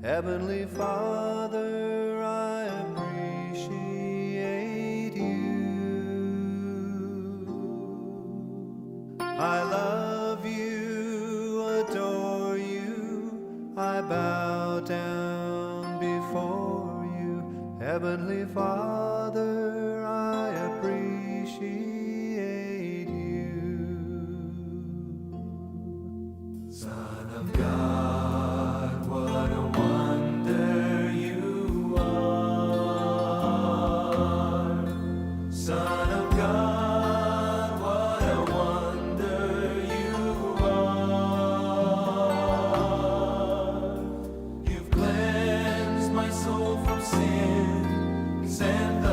Heavenly Father, I appreciate you. I love you, adore you, I bow down before you. Heavenly Father, I appreciate you. Son of God, what a wonder you are. Son of God, what a wonder you are. You've cleansed my soul from sin, sent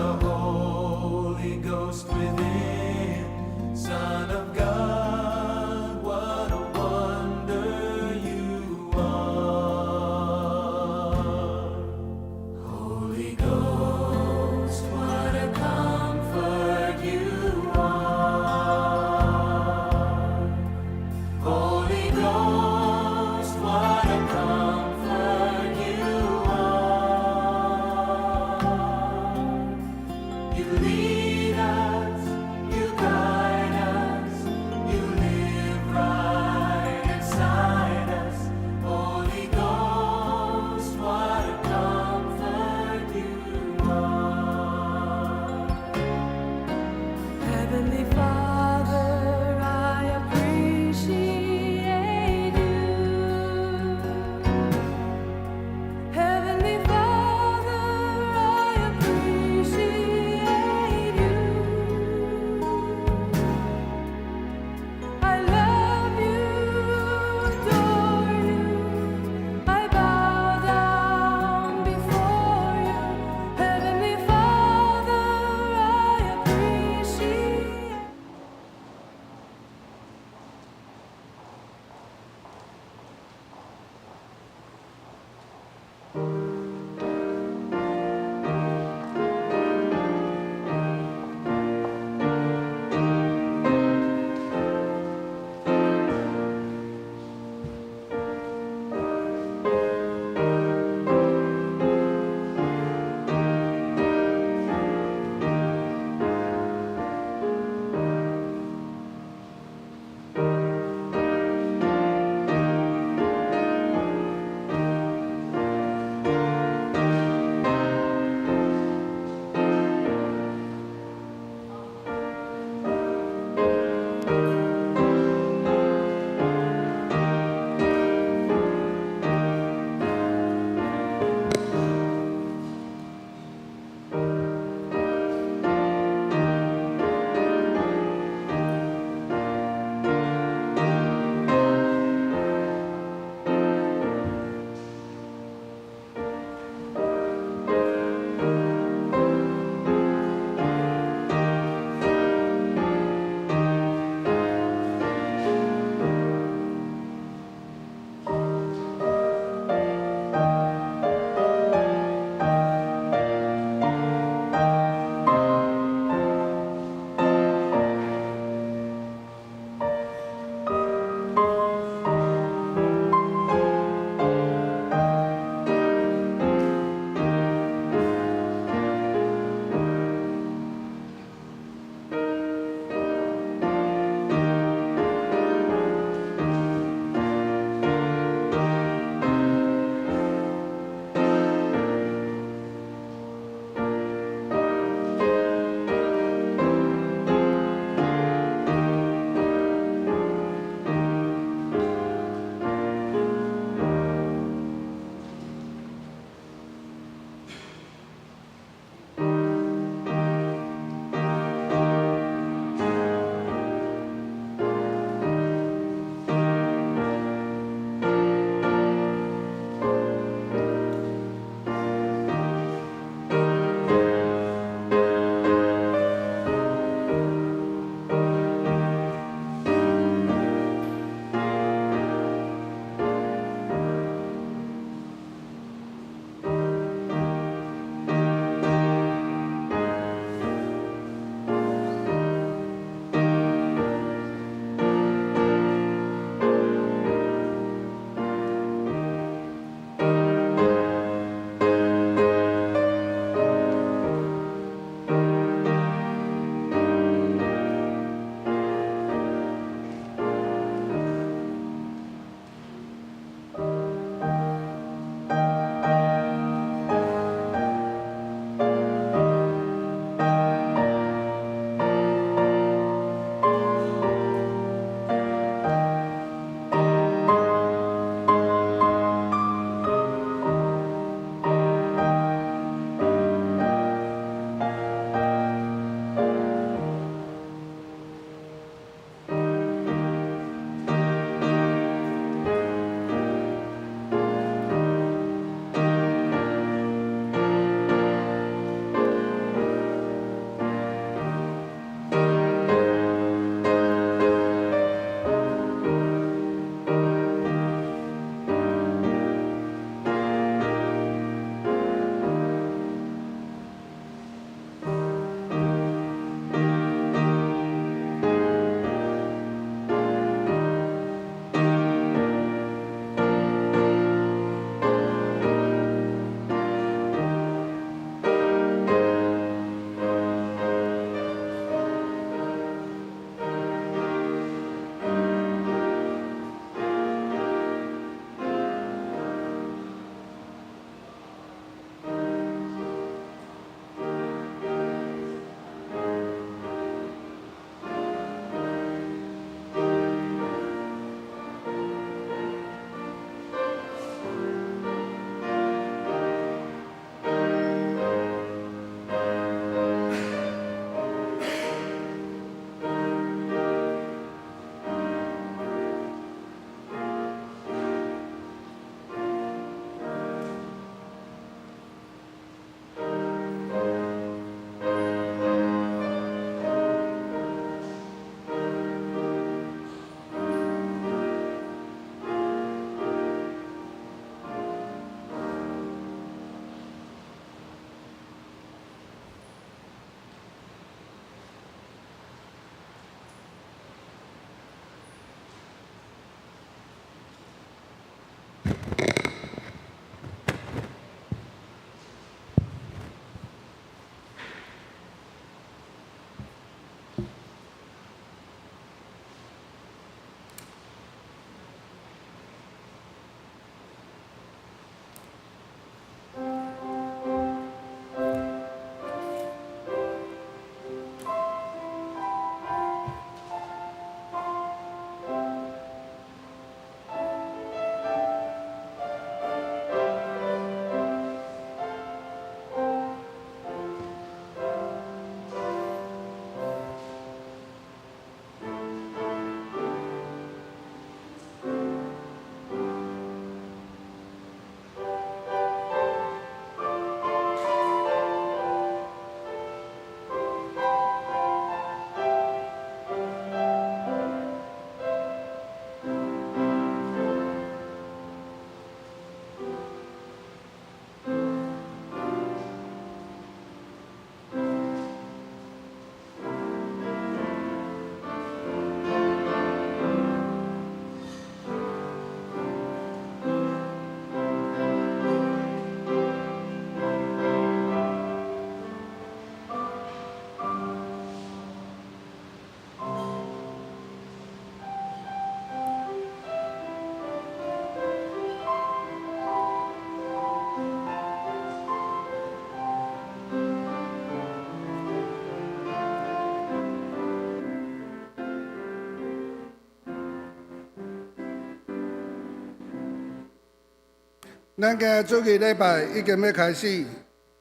咱今日主日禮拜已經欲開始，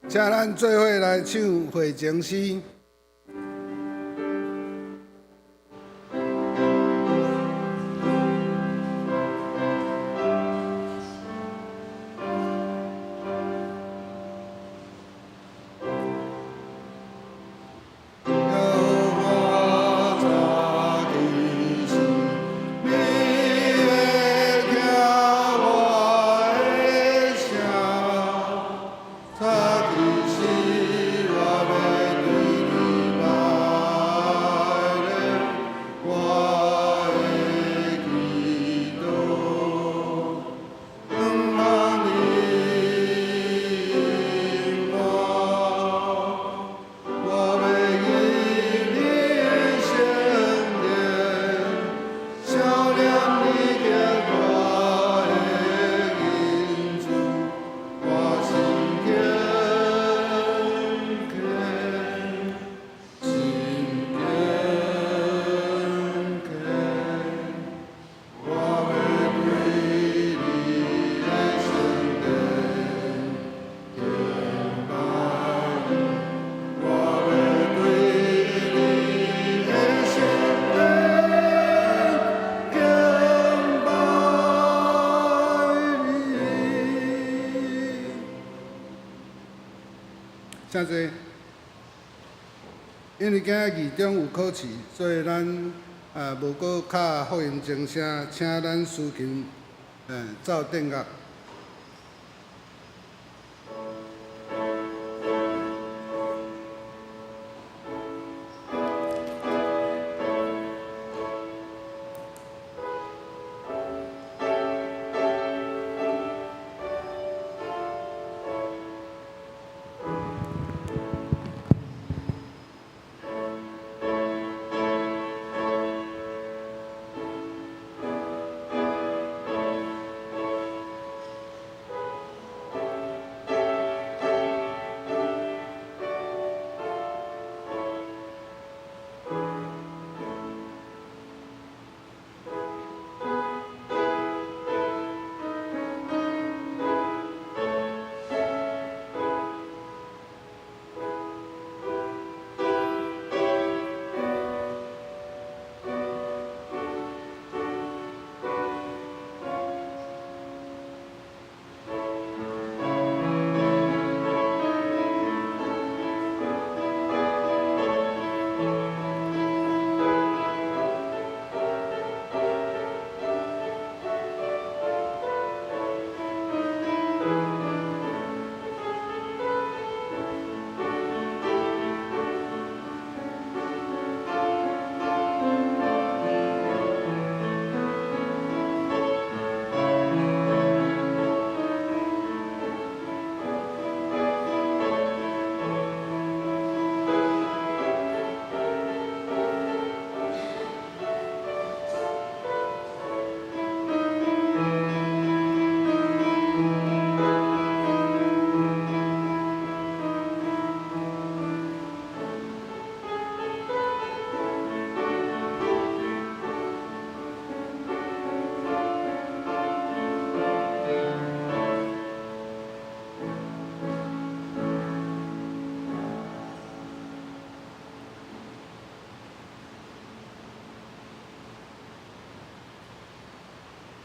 請咱做伙來唱會前詩。請坐。因為今仔二中有考試，所以咱無閣敲福音鐘聲，請咱司琴奏殿樂。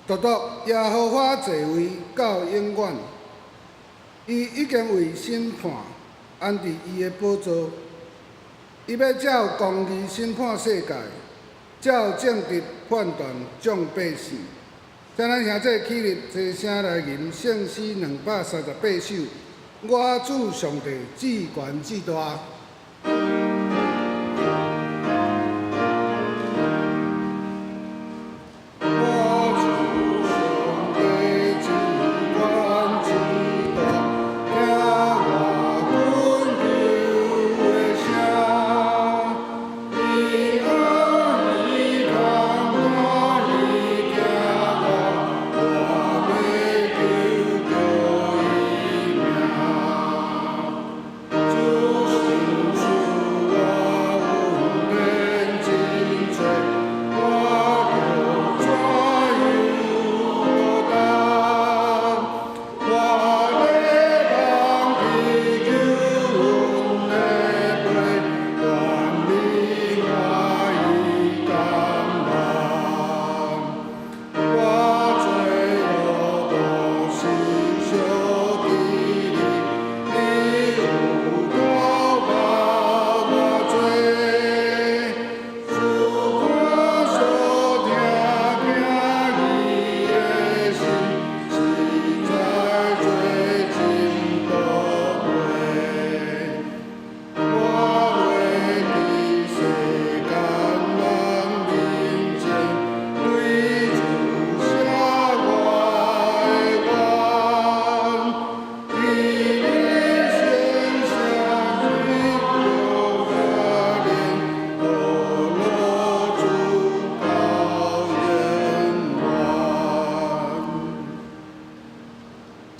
獨獨耶和華座位到永遠，伊已經為審判安置伊的寶座，伊欲照公義審判世界，照正直判斷眾百姓。請咱兄弟起立，齊聲來吟聖詩238首。我主上帝至懸至大。主。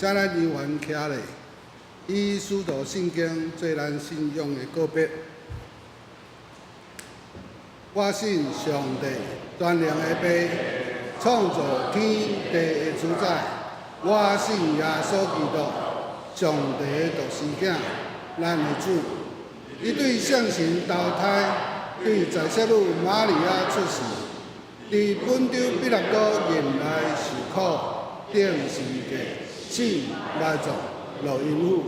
請咱依懸徛咧，以使徒信經做咱信仰的告別。我信上帝全能的父，創造天地的主宰。我信耶穌基督，上帝的獨生囝，咱的主。伊對聖神投胎，對在聖女瑪利亞出世，佇本丟彼拉多任內受苦，釘十字架，死埋葬，落陰府。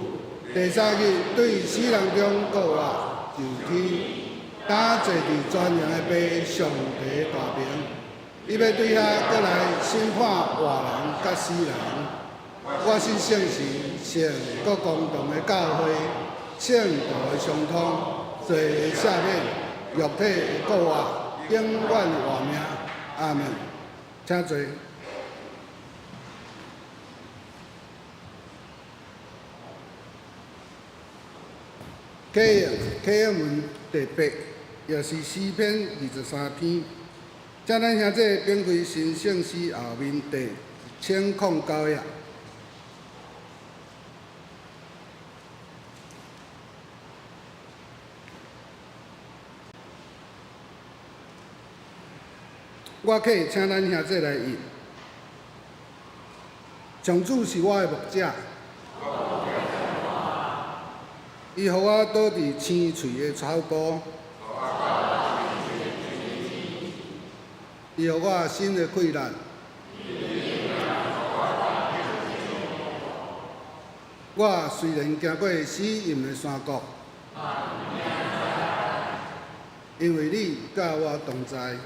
第三日對死人中復活，上天，擔坐佇全能的父上帝大爿。伊欲對遐閣來審判活人佮死人。我信聖神，聖閣公同的教會，聖徒的相通，罪的赦免，肉體的復活，永遠活命。阿門。請坐。啟應啟應文第八，也是詩篇23篇。請咱兄弟展開神聖詩後面第1009頁。我客請咱兄弟來譯。上主是我的牧者，伊予我倒佇青翠的草坡，伊予我新的氣力。我雖然行過死蔭的山谷，因為你佮我同在。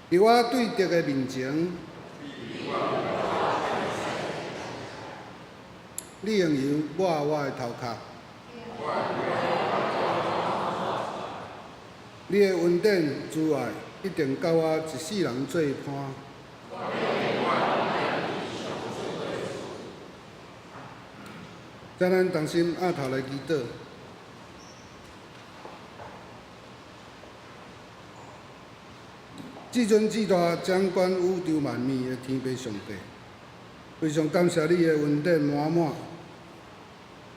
佇我對敵的面前，你用油抹我的頭殼，你的恩典慈愛一定佮我一世人做伴。請咱同心徛頭來祈禱。至尊至大掌管宇宙萬物的天父上帝，非常感謝你的恩典滿滿。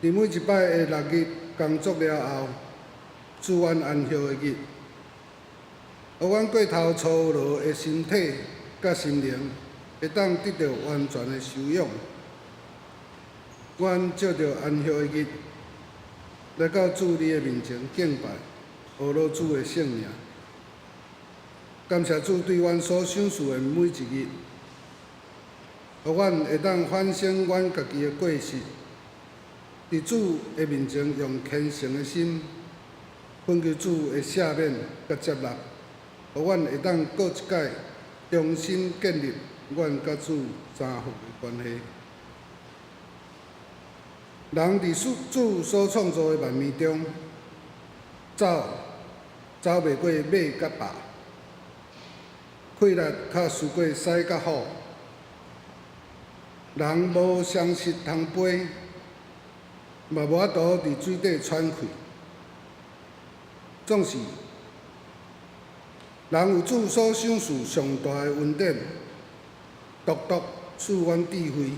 佇每一擺的六日工作了後，賜阮安息的日，予阮過頭操勞的身體佮心靈，會當得著完全的休養。阮藉著安息的日，來到主你的面前敬拜，阿羅主的聖名。感謝主對阮所賞賜的每一日，予阮會當反省阮家己的過失，佇主的面前用虔誠的心，懇求主的赦免佮接納，予阮會當閣一擺重新建立阮佮主相服的關係。人佇主所創造的萬物中，走走袂過馬佮豹。氣力較輸過獅佮虎，人無相識通飛，嘛無法度佇水底喘氣。總是人有主所賞賜上大的恩典，獨獨賜阮智慧，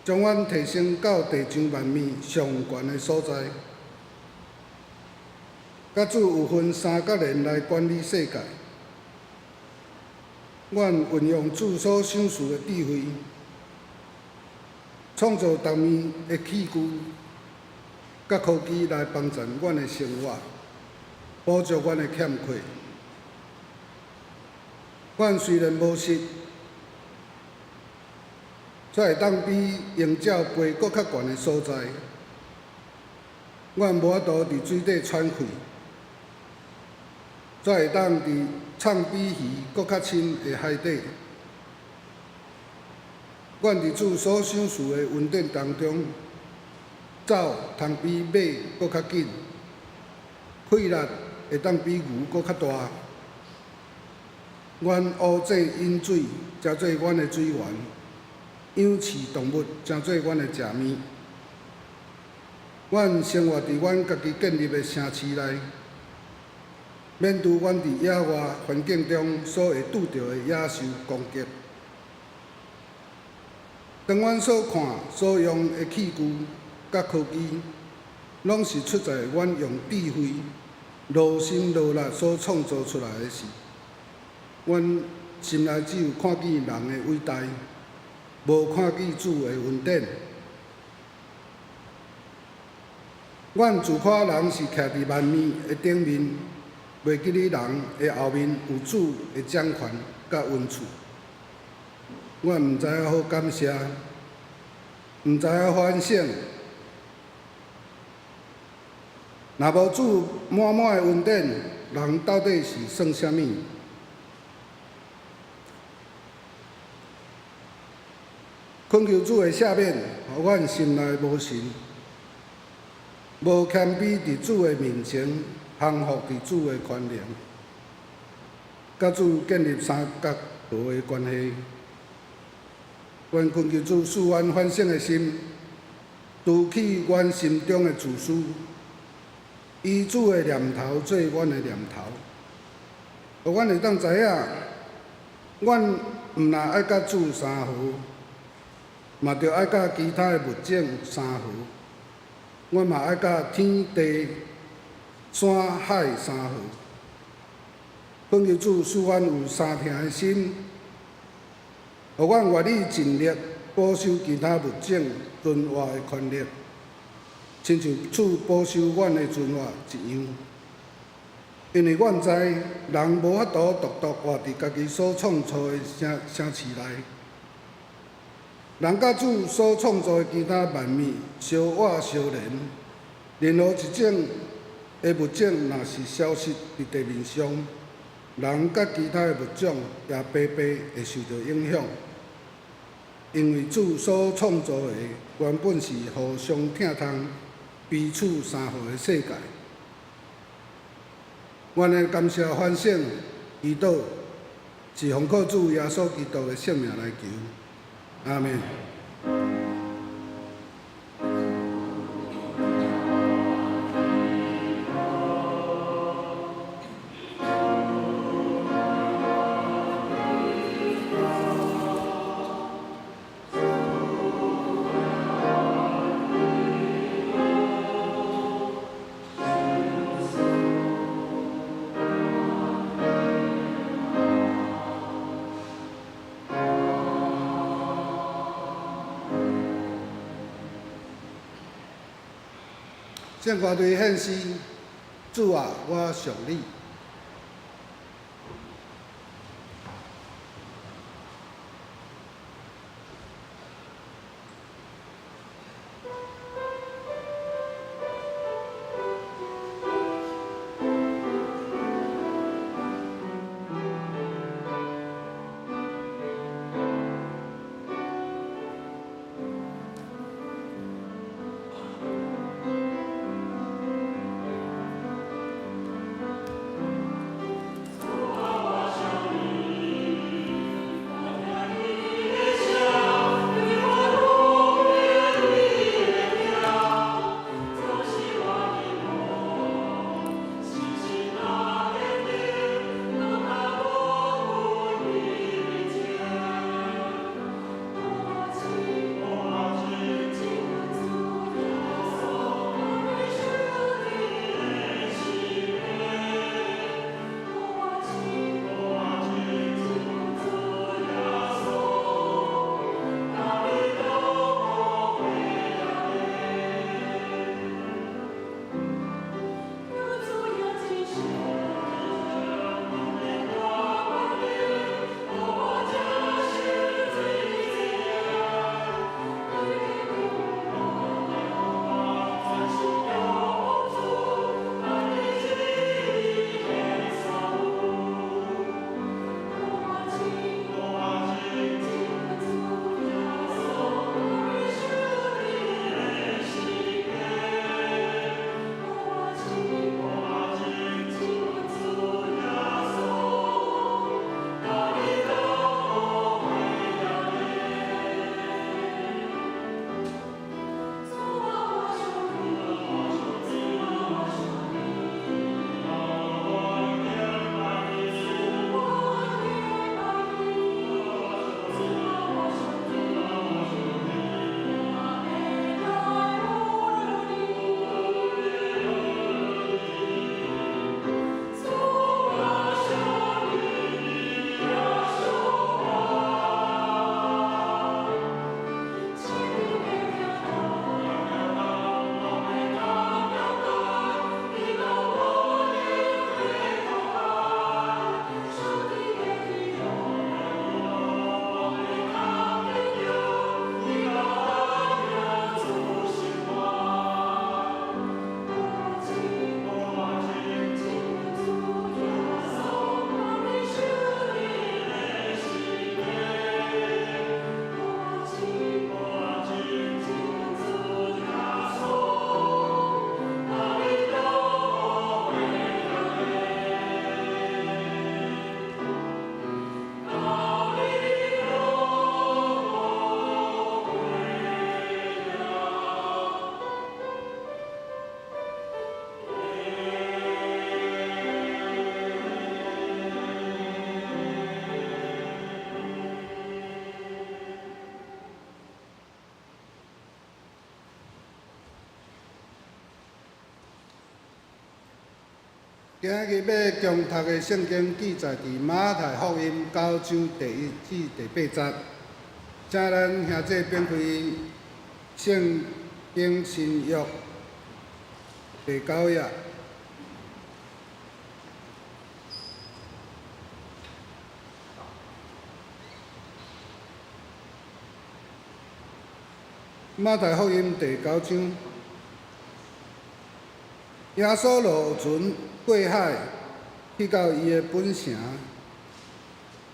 將阮提升到地上萬物上懸的所在。佮主有分三角連來管理世界。阮運用主所賞賜的智慧，創造逐物的器具，佮科技來幫助阮的生活，補足阮的欠缺。阮雖然無識，卻會當比鷹鳥飛閣較懸的所在。阮無法度佇水底喘氣，卻會當佇藏比魚閣較深的海底。阮佇主所賞賜的恩典當中，走通比馬閣較緊，氣力會當比牛閣較大。阮烏井飲水，成做阮的水源；養飼動物，成做阮的食物。阮生活佇阮家己建立的城市內，免除阮佇野外環境中所會拄著的野獸攻擊。當阮所看、所用的器具佮科技，攏是出在阮用智慧、勞心勞力所創造出來的時，阮心內只有看見人的偉大，無看見主的恩典。阮自誇人是徛佇萬物的頂面，袂記得人的後面有主的掌權佮恩賜。阮毋知影好感謝，毋知影反省。若無主滿滿的恩典，人到底是算啥物？懇求主的赦免，予阮心內無神，無謙卑佇主的面前，降服佇主的權能，佮主建立三角和的關係。阮懇求主賜阮反省的心，除去阮心中的自私，以主的念頭做阮的念頭，予阮會當知影，阮毋若愛佮主相和，嘛著愛佮其他的物種相和。阮嘛愛佮天地山海相和。懇求主賜阮有相疼的心，予阮願意盡力保守其他物種存活的權利，親像主保守阮的存活一樣。因為阮知人無法度獨獨活佇家己所創造的城城市內，人佮主所創造的其他萬物相倚相連，任何一種的物種若是消失佇地面上，人佮其他的物種也白白會受著影響。因為主所創造的原本是互相疼痛、彼此相和的世界。阮的感謝反省祈禱，是奉靠主耶穌基督的聖名來求。阿們。聖歌隊獻詩，主啊，我屬你。今日欲共讀的聖經記載佇馬太福音九章第一至第八節，請咱兄弟翻開聖經新約第九頁。馬太福音第九章，耶穌落船過海，去到伊的本城。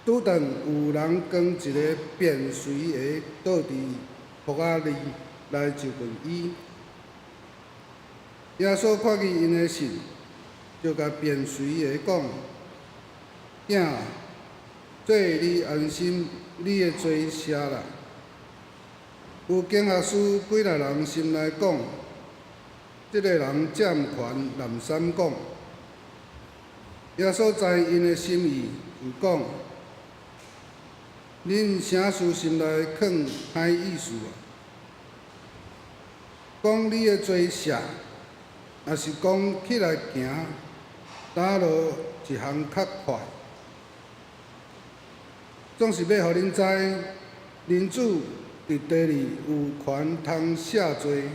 拄頓有人扛一个變隨的倒佇木仔裡來就近伊。耶穌看見𪜶的信，就共變隨的講：囝啊，做你安心，你的罪赦啦。有經學師幾若人心內講：這个人佔權濫三講。耶穌知𪜶的心意，就講：恁啥事心內囥歹意思啊？講你的罪赦，抑是講起來行，佗落一項較快？總是欲予恁知，人子佇地裡有權通赦罪，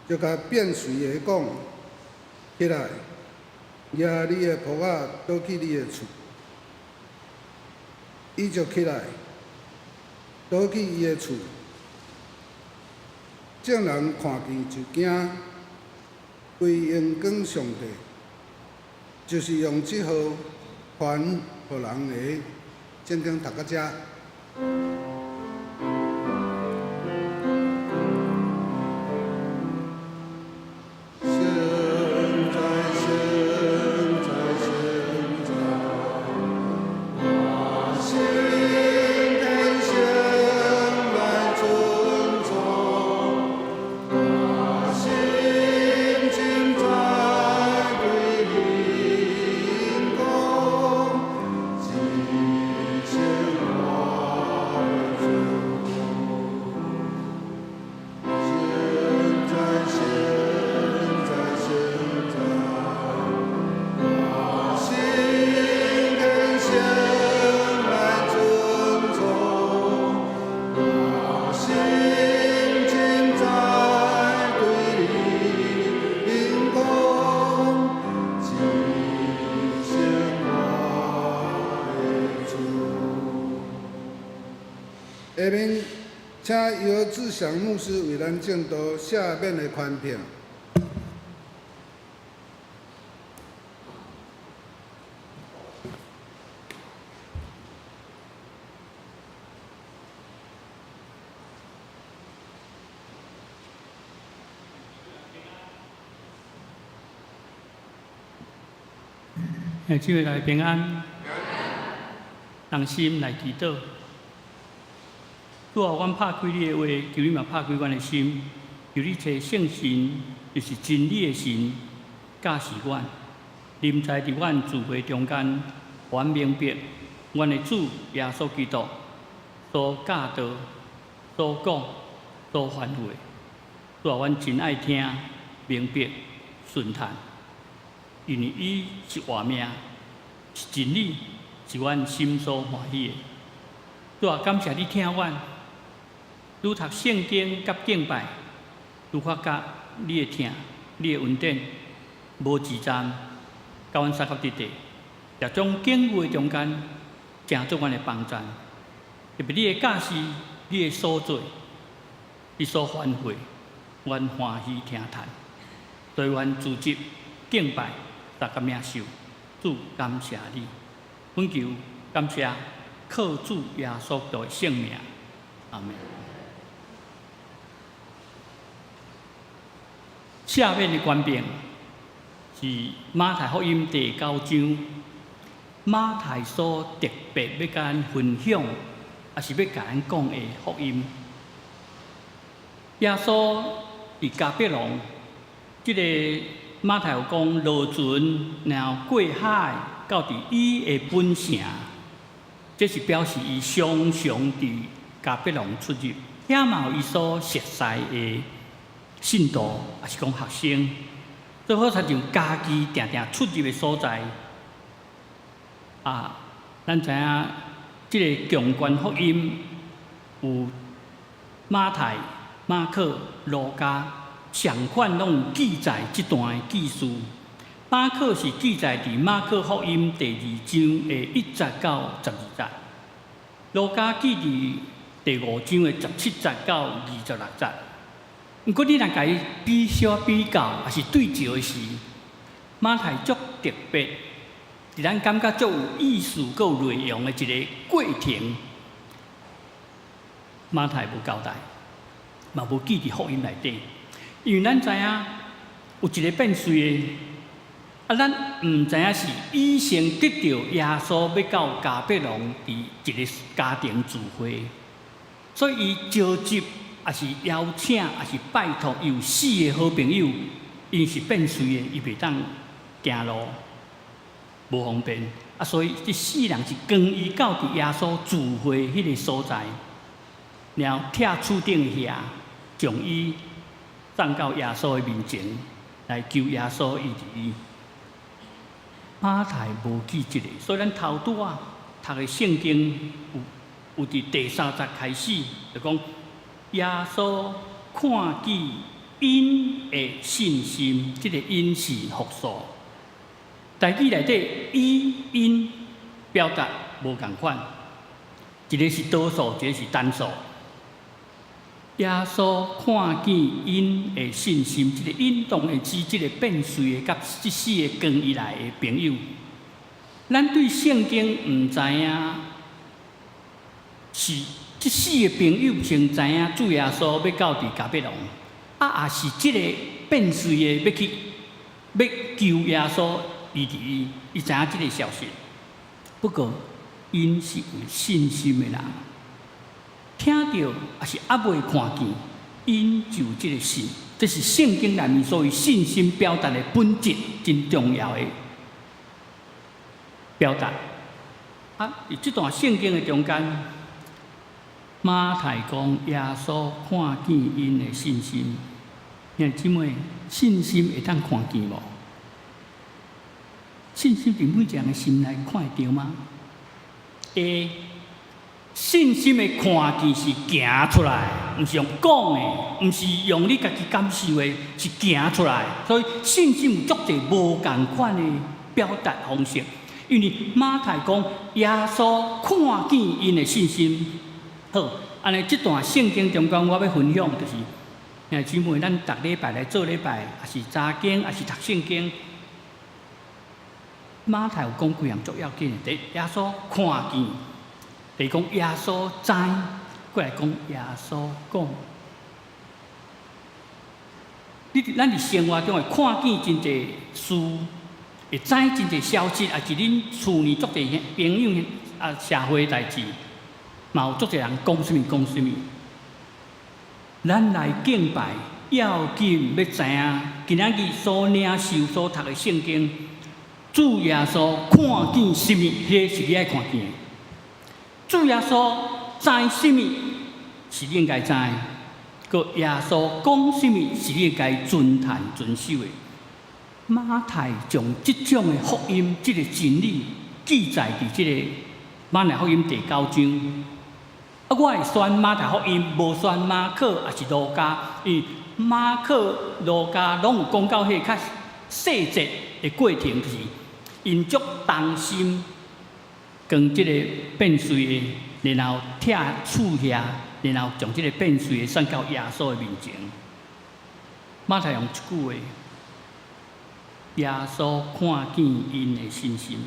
就共變隨的講：起來，攑你的鋪仔，倒去你的厝。伊就起來，倒去伊的厝。眾人看見就驚，歸榮光上帝，就是用這號權予人的。聖經讀到遮。聖哉，聖哉，聖哉，我心天性來尊崇，我心盡在對靈光，至聖我的主。聖哉，聖哉，聖哉，我心天性來尊崇，我心盡在對靈光，至聖我的主。下面，請尤志祥牧師為咱證道赦免的權柄。兄姊妹大家平安，同心來祈禱。主啊，阮拍開你的話，求你嘛拍開阮的心，求你賜聖神，就是真理的神，教示阮，臨在佇阮聚會中間，予阮明白，阮的主耶穌基督所教導、所講、所吩咐的。主啊，阮真愛聽、明白、順從。因為伊是活命，是真理，是阮心所歡喜的。主啊，感謝你疼阮，愈讀聖經佮敬拜，愈發覺你的疼、你的恩典，無一站，共阮相佮佇地，各種境遇的中間，成做阮的幫贊。特別你的教示、你的所做、你所吩咐，阮歡喜聽從。所以阮組織敬拜，大家領受，主感謝你，懇求感謝靠主耶穌基督的聖名，阿們。赦免的權柄是馬太福音第九章，馬太所特別欲共咱分享，抑是欲共咱講的福音。耶穌佇迦百農，這個馬太有講落船，然後過海到佇伊的本城，這是表示伊常常佇迦百農出入，遐嘛有伊所熟似的信徒，抑是講學生。做好親像家己定定出入的所在。啊，咱知影這个共觀福音有馬太、馬可、路加，相款攏有記載這段的記事。馬可是記載佇馬可福音第二章的1節到12節，路加記佇第五章的17節到26節。毋過你若共伊比小比較，抑是對照的時，馬太足特別，佇咱感覺足有意思、閣有內容的一個過程。馬太無交代，嘛無記佇福音內底，因為咱知影有一个變遂的，啊，咱毋知影是伊先得著耶穌欲到迦百農佇一个家庭聚會，所以伊召集，抑是邀請，抑是拜託，有四个好朋友，𪜶是變遂的，伊袂當行路，無方便，啊，所以這四人是跟伊到佇耶穌聚會彼个所在，然後拆厝頂的瓦，將伊送到耶穌的面前，來求耶穌醫治伊。馬太無記這个，所以咱頭拄仔讀的聖經有佇第三節開始就講，耶穌看見𪜶的信心，這个𪜶是複數。台語內底伊𪜶表達無仝款，一个是多數，一个是單數。耶穌看見𪜶的信心，這个𪜶當然指這个變遂的佮這四个跟伊來的朋友。咱對聖經毋知影，是這四个朋友先知影主耶穌欲到佇迦百農，啊，抑是這个變遂的欲去欲求耶穌醫治伊，伊知影這个消息。不過，𪜶是有信心的人。聽著抑是猶未看見，𪜶就這个信，這是聖經內面所謂信心表達的本質，真重要的表達。啊，佇這段聖經的中間，馬太講耶穌看見𪜶的信心，兄弟姊妹，信心會當看見無？信心佇每一个人的心內看會著嗎？會。信心的看見是行出來，毋是用講的，毋是用你家己感受的，是行出來。所以信心有足濟無仝款的表達方式。因為馬太講耶穌看見𪜶的信心。好，按呢這段聖經中間，我欲分享就是，兄弟姊妹，咱逐禮拜來做禮拜，抑是查經，抑是讀聖經。馬太有講幾項足要緊的，第一，耶穌看見；第二講耶穌知，過來講耶穌講。你佇咱佇生活中會看見真濟事，會知真濟消息，抑是恁厝裡足濟朋友啊，社會代誌，嘛有足濟人講啥物講啥物。咱來敬拜，要緊欲知影今仔日所領受、所讀的聖經，主耶穌看見啥物，彼个是你愛看見的。主耶穌知啥物，是你應該知的。閣耶穌講啥物，是你應該遵行遵守的。馬太將這種的福音，這个真理記載佇這个馬太福音第九章。啊，我會選馬太福音，無選馬可，抑是路加，因為馬可、路加攏有講到彼个較細節的過程，就是𪜶足同心，跟這个變遂的，然後拆厝瓦，然後將這个變遂的送到耶穌的面前。馬太用一句話：耶穌看見𪜶的信心，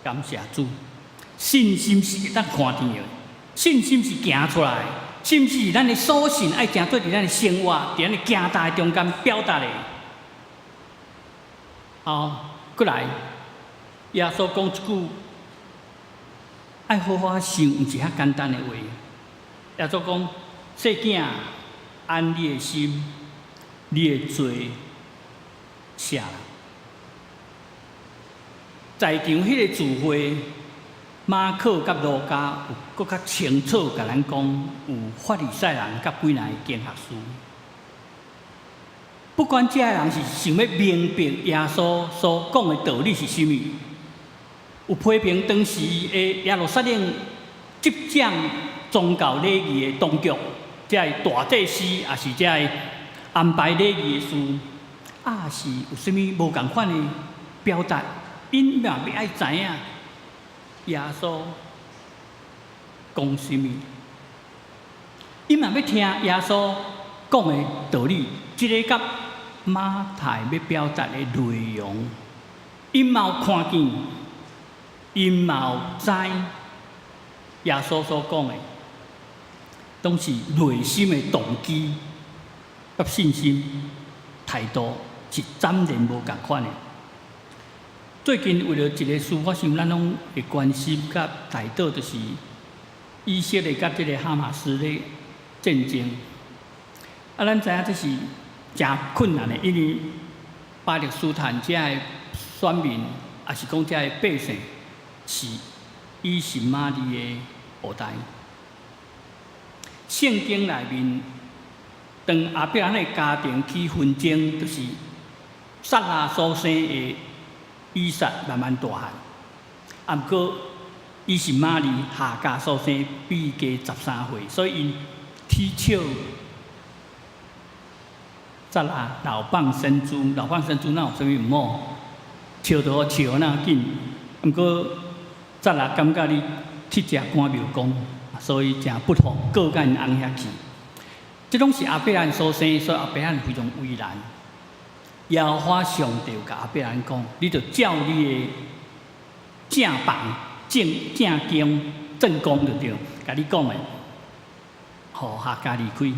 感謝主。信心是會當看見的，信心是行出來，信心是咱的所信愛誠做佇咱的生活，佇咱的行動中間表達的。好，過來，耶穌講一句，愛好好想，毋是遐簡單的話。耶穌講：細囝，安你的心，你的罪赦。在場彼个聚會，馬可佮路加有閣較清楚共咱講，有法利賽人佮幾若个經學師。不管這个人是想欲明白耶穌所講的道理是啥物，有批評當時的耶路撒冷執掌宗教禮儀的當局，這个大祭司，抑是這个安排禮儀的事，抑是有啥物無仝款的表達，𪜶嘛欲愛知影耶穌講啥物，𪜶嘛欲聽耶穌講的道理，這个佮馬太欲表達的內容，𪜶嘛有看見，𪜶嘛有知耶穌所講的，攏是內心的動機佮信心態度是截然無仝款的。最近為著一个事，我想咱攏會關心佮代禱，就是以色列佮這个哈馬斯的戰爭。啊，咱知影這是誠困難的，因為巴勒斯坦遮的選民，抑是講遮的百姓，是以實瑪利的後代。聖經內面，當亞伯蘭的家庭起紛爭，就是撒拉所生的以撒慢慢大漢。啊，毋過以實瑪利夏甲所生比伊加13歲，所以𪜶取笑撒拉老蚌生珠，老蚌生珠哪有啥物毋好？笑都笑那緊，毋過撒拉感覺你鐵食趕廟公，所以誠不服，告佮𪜶翁遐去。這攏是亞伯蘭所生，所以亞伯蘭非常為難。耶和華上帝共亞伯蘭講：你著照你的正房、正正經、正宮就對，共你講的，予夏甲離開。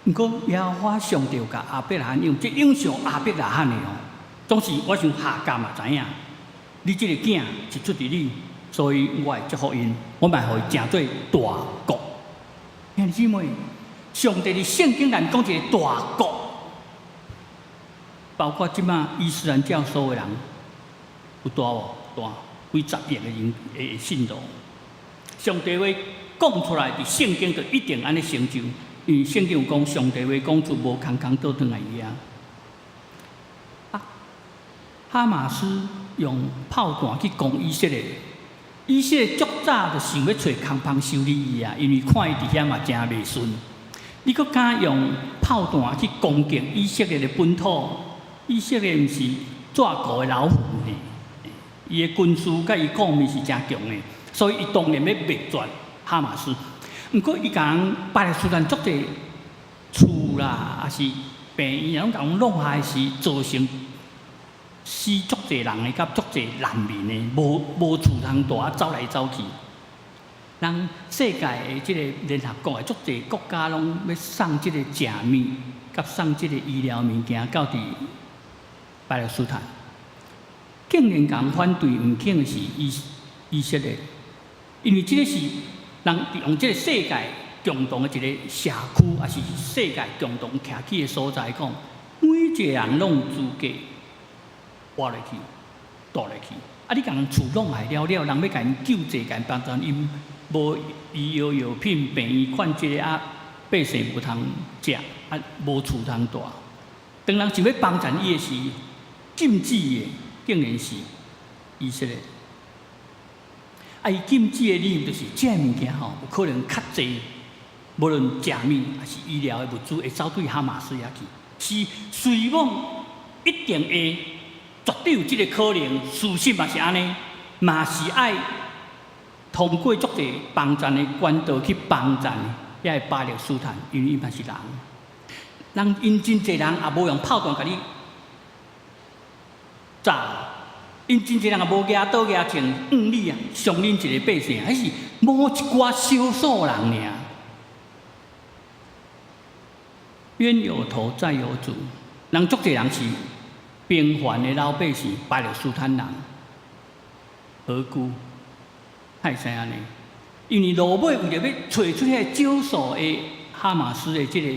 毋過耶和華上帝共亞伯拉罕應，這影響亞伯拉罕的哦。總是我想夏甲嘛知影，你這个囝是出佇你，所以我會祝福𪜶，我嘛會予伊成做大國。兄弟姊妹，上帝佇聖經內講一个大國，包括這馬伊斯蘭教所有人，有大無？大，幾十億的人的信徒。上帝話講出來，佇聖經就一定按呢成就，因為聖經有講，上帝話講出無空空倒轉來伊啊。啊，哈馬斯用炮彈去攻以色列，以色列足早就想欲揣空芳修理伊啊，因為看伊佇遐嘛誠袂順。你閣敢用炮彈去攻擊以色列的本土？以色列毋是紙糊的老虎呢？伊的軍事佮伊國民是誠強的，所以伊當然欲滅絕哈馬斯。毋過伊共人巴勒斯坦足濟厝啦，抑是病院，攏共阮弄下時，造成死足濟人的，佮足濟難民的，無無厝通蹛，走來走去。人世界的這个聯合國的足濟國家攏欲送這个食物，佮送這个醫療物件到佇巴勒斯坦。竟然共反對毋肯的是以色列，因為這个是人用這个世界共同的一个社區，抑是世界共同徛起的所在，講每一个人攏有資格活落去、蹛落去。啊，你共人厝弄害了了，人欲共𪜶救濟、共𪜶幫助，𪜶無醫藥藥品，病院看這个啊，百姓無通食，啊，無厝通蹛。當人想欲幫贊伊的時，禁止的竟然是以色列。啊，伊禁止的理由就是，這个物件吼，有可能較濟，無論食物抑是醫療的物資，會走對哈馬斯遐去，是隨妄一定會絕對有這个可能，事實嘛是按呢，嘛是愛通過足濟幫贊的管道去幫贊遐个巴勒斯坦，因為伊嘛是人，人𪜶真濟人也無用炮彈共你炸，𪜶真濟人也無舉刀舉槍，向你啊，傷恁一个百姓，彼是某一寡少數人爾。冤有頭債有主，人足濟人是平凡的老百姓，巴勒斯坦人，何故會使按呢？因為落尾為著欲揣出彼个少數的哈馬斯的這个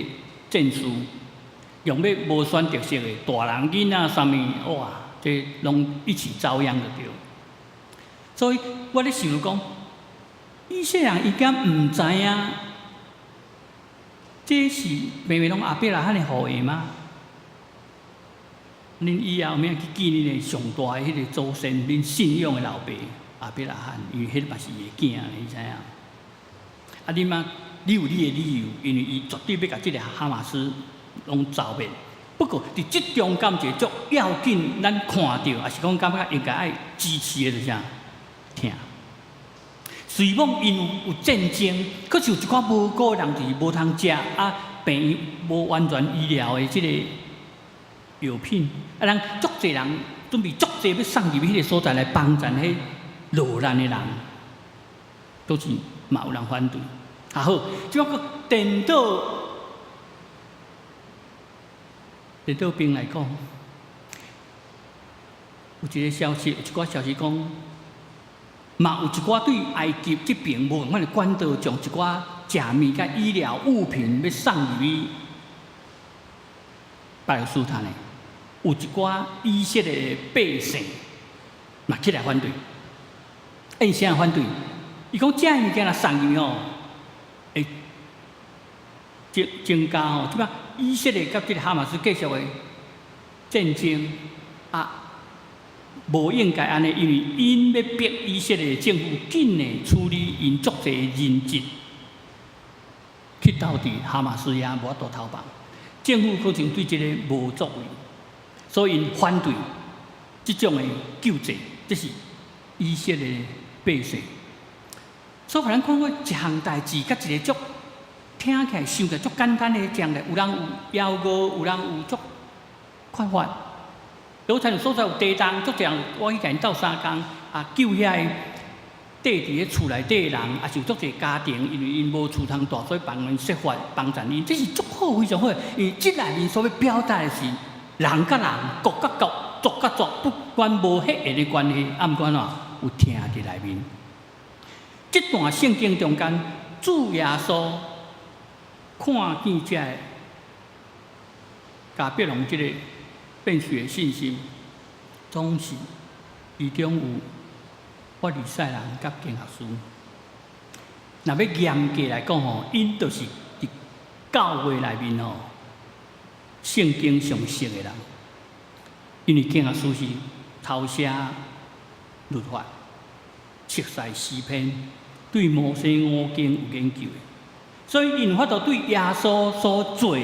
戰士，用欲無選擇性的大人囡仔啥物，哇，這攏一起遭殃就對。所以我咧想講，以色列人伊敢毋知影，這是明明攏亞伯拉罕的後裔嗎？恁以後免去見恁的上大的彼个祖先，恁信仰的老爸亞伯拉罕，因為彼個嘛是伊的囝，你知影？啊，你嘛，你有你的理由，因為伊絕對欲共這个哈馬斯攏剿滅。不過，佇這中間一個足要緊，咱看著，抑是講感覺應該愛支持的，就是啥？疼。雖罔𪜶有戰爭，閣是有一寡無辜的人就是無通食啊，病院無完全醫療的這个藥品，啊，人足濟人準備足濟欲送入彼个所在來幫助彼落難的人，都是嘛有人反對。啊好，這個顛倒邊來講，有一個消息，有一寡消息講，嘛有一寡對埃及這邊無仝款的管道，將一寡食物佮醫療物品欲送入去巴勒斯坦的，有一寡以色列的百姓嘛起來反對。𪜶啥反對？伊講這物件若送入去吼，會增加吼，這擺以色列佮這个哈馬斯繼續的戰爭啊，無應該按呢，因為𪜶欲逼以色列政府緊的處理𪜶足濟人質，去投佇哈馬斯遐無法度逃亡，政府可能對這个無作為，所以𪜶反對這種的救濟，這是以色列百姓。所以，咱看過一項代誌，佮一個足聽起來、想起來足簡單的講咧，有人有枵餓，有人有足缺乏。有親像所在有地動，足濟人我去共𪜶鬥相共啊，救遐个趴佇咧厝內底的人，也是有足濟家庭，因為𪜶無厝通蹛，所以幫𪜶設法幫助𪜶，這是足好，非常好。因為這內面所欲表達的是人佮人、國佮國、族佮族，不管無血緣的關係，啊，毋過按怎有疼佇內面。這段聖經中間，主耶穌看見這个迦百農這個變水的信心，總是其中有法利賽人佮經學師。若欲嚴格來講吼，𪜶就是佇教會內面吼，聖經上熟的人，因為經學師是偷寫律法、熟悉詩篇，對摩西五經有研究的，所以𪜶有法度對耶穌所做、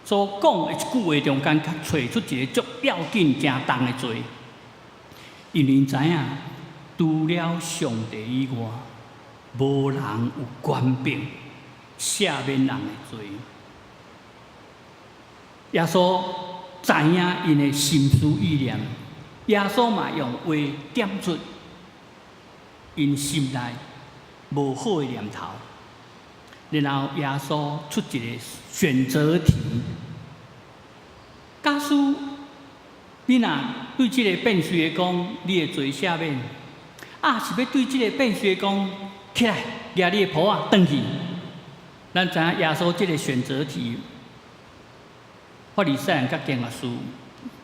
所講的一句話中間，較揣出一個足要緊、誠重的罪。因為𪜶知影，除了上帝以外，無人有權柄赦免人的罪。耶穌知影𪜶的心思意念，耶穌嘛用話點出𪜶心內無好的念頭，然後耶穌出一個選擇題。假使你若對這个變水的講，你的罪赦免；啊，是欲對這个變水的講，起來，舉你的鋪仔轉去。咱知影耶穌這个選擇題，法利賽人佮經學師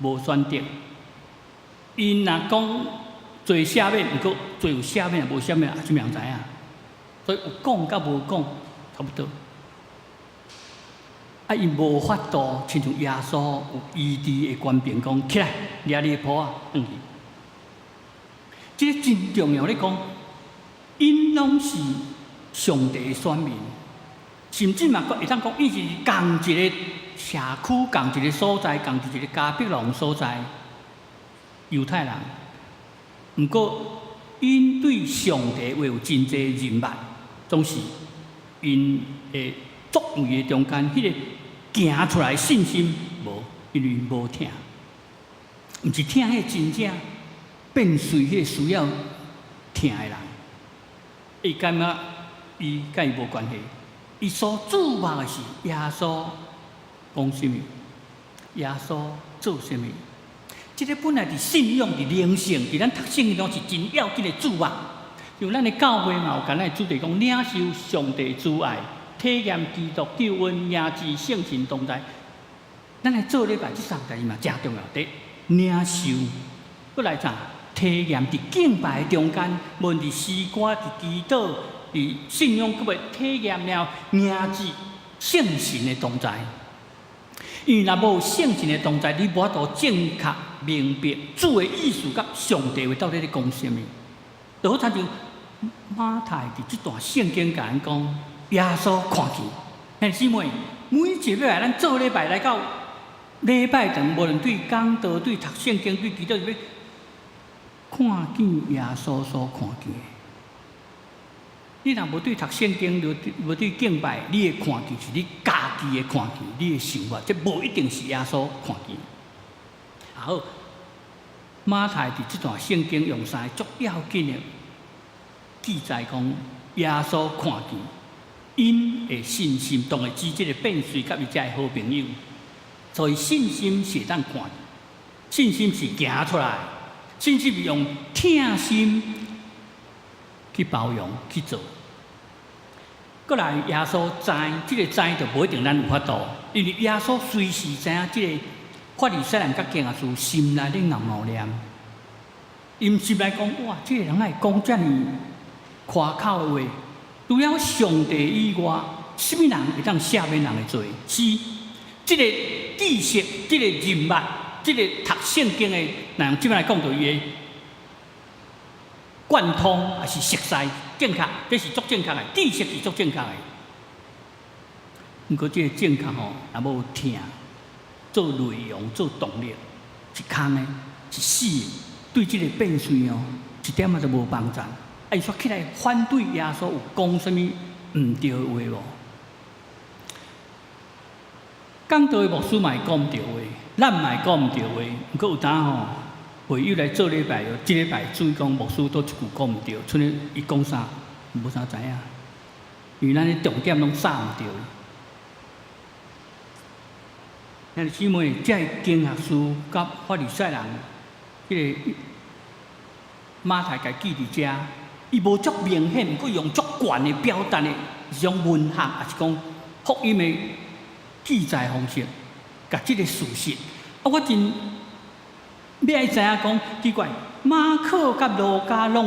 無選擇。𪜶若講罪赦免，毋過罪有赦免，無赦免，啥物人知影？所以有講佮無講差不多。啊，𪜶無法度，親像耶穌有醫治的權柄，講起來，掠你的鋪仔轉去。這个真重要咧講，𪜶攏是上帝的選民，甚至嘛，會當講，𪜶是仝一個社區、仝一個所在、仝一個迦百農所在，猶太人。毋過，𪜶對上帝話有真濟認捌，總是𪜶的作為的中間，彼个行出來信心無，因為無疼，毋是疼彼真正變水彼个需要疼的人，伊感覺伊佮伊無關係，伊所注目的是耶穌講啥物，耶穌做啥物。這个本來佇信仰、佇靈性、佇咱讀聖經中是真要緊的注目。像咱的教會嘛有共咱的主題講，領受上帝慈愛，體驗基督救恩，迎接聖神同在。咱來做禮拜這三代誌嘛，誠重要。第一，領受，閣來啥？體驗佇敬拜中間，無論佇詩歌、佇祈禱、佇信仰，閣欲體驗了迎接聖神的同在。因為若無聖神的同在，你無法度正確明白主的意思佮上帝話到底咧講啥物。就好親像馬太佇這段聖經共咱講，耶穌看見。兄弟姊妹，每一禮拜咱做禮拜來到禮拜堂，無論對講道、對讀聖經、對祈禱，欲看見耶穌所看見的。你若無對讀聖經，無對敬拜，你的看見是你家己的看見，你的想法，這無一定是耶穌看見。好，馬太佇這段聖經用三個足要緊的記載講，耶穌看見𪜶的信心，當會指這个變隨佮伊遮的好朋友，所以信心是會當看，信心是行出來，信心是用疼心去包容去做。閣來，耶穌知，這个知就無一定咱有法度，因為耶穌隨時知影這个法利賽人佮經學士心內咧𠢕𠢕念，𪜶心內講：哇，這个人會講遮爾誇口的話，除了上帝以外，啥物人會當赦免人的罪？是這个知識、這个人脈、這个讀聖經的人，這擺來講著伊的貫通，抑是熟似正確，這是足正確的，知識是足正確的。毋過這个正確吼，若無疼做內容、做動力，是空的，是死的。對這个變隨哦，一點仔都無幫助。啊，伊煞起來反對耶穌，有講啥物毋對的話無？講道的牧師嘛會講毋對話，咱嘛會講毋對話。毋過有當吼，會友來做禮拜，這禮拜注意講牧師佗一句講毋對，賰咧伊講啥無啥知影，因為咱的重點攏紮毋對。兄弟姊妹，這个經學士佮法利賽人，彼个馬太共記佇遮，伊無足明顯，毋過用足懸的表達的一種文學，抑是講福音的記載方式，共這个事實。啊，我真欲愛知影講，奇怪，馬可佮路加攏有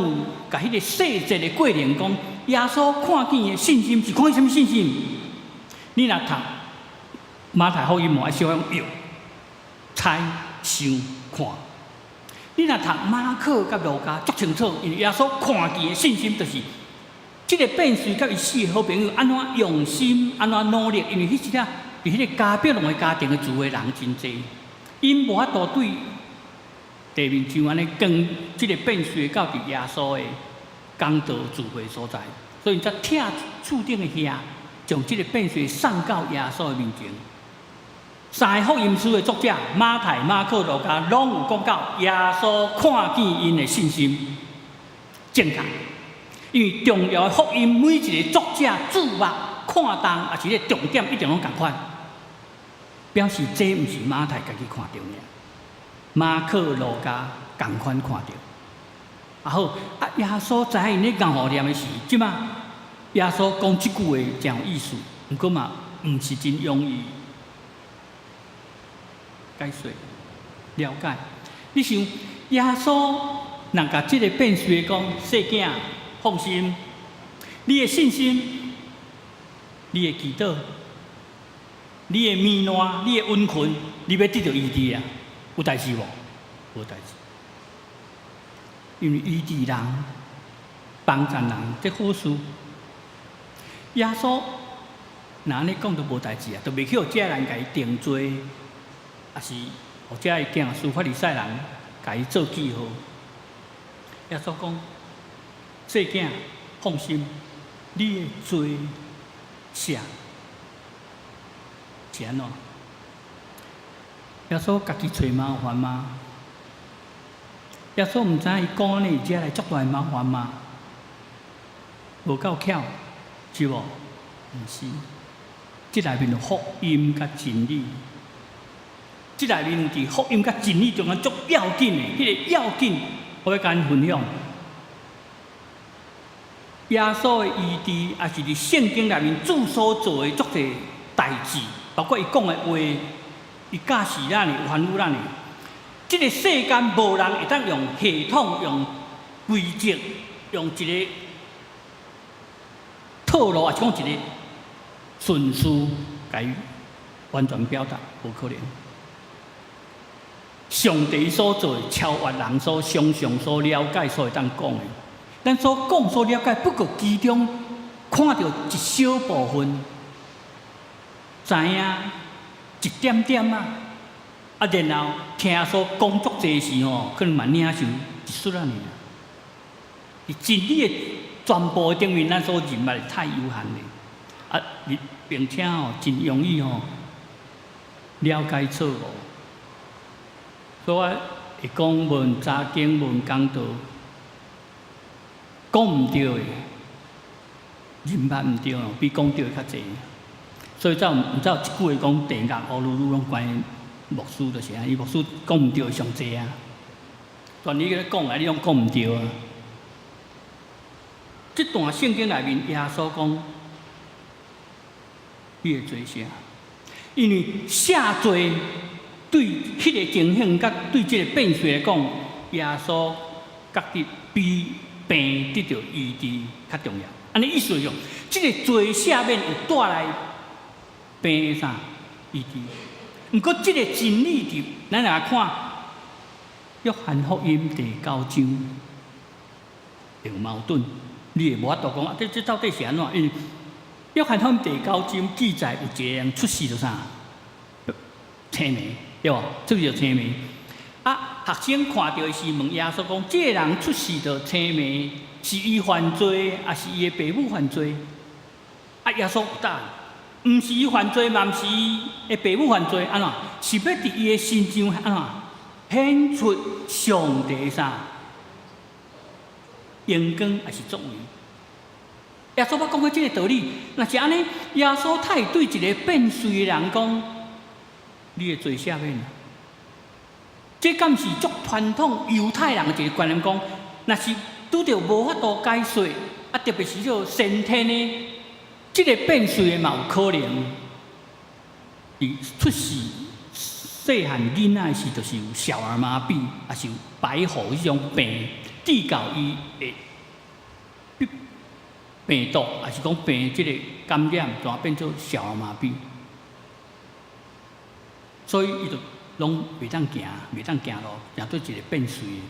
共彼个細節的過程講，耶穌看見的信心是看見啥物信心？你若讀馬太福音，嘛愛小可用猜想看。你若讀馬可佮路加足清楚，因為耶穌看見的信心就是這个變隨佮伊四个好朋友按怎用心，按怎努力，因為彼時仔佇彼个迦百農的家庭的聚會人真濟，𪜶無法度對地面上按呢扛這个變隨到佇耶穌的講道聚會所在，所以𪜶才拆厝頂的瓦，將這个變隨送到耶穌的面前。三个福音書的作者馬太、馬可、路加，攏有講到耶穌看見𪜶的信心正確，因為重要的福音每一个作者注目看重，抑是咧重點一定攏仝款，表示這毋是馬太家己看著爾，馬可、路加仝款看著。啊好，啊耶穌知影𪜶咧𠢕予念的時，這馬耶穌講這句話誠有意思，毋過嘛毋是真容易解說了解。你想耶穌若共這个變隨講，細囝放心，你的信心，你的祈禱，你的棉襞，你的圍裙，你欲得著醫治啊？有代誌無？無代誌。因為醫治人、幫助人，這好事。耶穌若按呢講都無代誌啊，都袂去予這人共伊定罪，抑是予這个經學士法利賽人共伊做記號。耶穌講：細囝，放心，你的罪赦，是按怎？耶穌家己揣麻煩嗎？耶穌毋知影伊講按呢，惹來足大的麻煩嗎？無夠巧，是無？毋是，這內面有福音佮真理，這內面佇福音佮真理中間足要緊的，彼个要緊，我欲共恁分享。耶穌的醫治，抑是佇聖經內面主所做的足濟代誌，包括伊講的話，伊教示咱的，吩咐咱的。這个世間無人會當用系統、用規則、用一个套路，抑是講一个順序，共伊完全表達。無可能。上帝所做的超越人所想象、所了解、所會當講的。咱所講、所了解，不過其中看著一小部分，知影一點點啊，啊，然後聽耶穌講足濟時吼，可能嘛領受一絲仔爾。佇真理的全部的頂面，咱所認捌的太有限了，啊，並且吼真容易吼了解錯誤。所以我會講，無論查經，無論講道，講毋對的，認捌毋對，比講對的較濟。所以才有毋才有一句話講，地獄烏嚕嚕攏關牧師就是按呢，伊牧師講毋對的上濟啊。全你咧講來，你攏講毋對啊。這段聖經內面，耶穌講，你的罪赦，因為赦罪對彼个情形，佮對這个變數來講，耶穌覺得比病得著醫治較重要。按呢意思是講，這个罪赦免有帶來病的啥醫治。毋過，這个真理佇咱來看，約翰福音第九章有矛盾，你會無法度講啊？這到底是按怎？因為約翰福音第九章記載有一個人出世就啥青盲，對無？出世就青盲。啊，學生看著的時問耶穌講：這个人出世就青盲，是伊犯罪，抑是伊的爸母犯罪？啊，耶穌有答案，毋是伊犯罪，嘛毋是伊的爸母犯罪，按怎？是欲佇伊的身上按怎顯出上帝啥榮光，抑是作為？耶穌捌講過這个道理，若是按呢，耶穌太會對一个變瘁的人講：你的罪赦免。這敢是足傳統猶太人的一个觀念，講，若是拄著無法度解說，啊，特別是這先天的，這个變瘁的嘛有可能，佇出世細漢囡仔時，就是有小兒麻痹，抑是有白喉彼種病，致到伊會病毒，抑是講病這个感染，就變做小兒麻痹，所以伊就攏袂當行，袂當行路，成做一个變瘁的。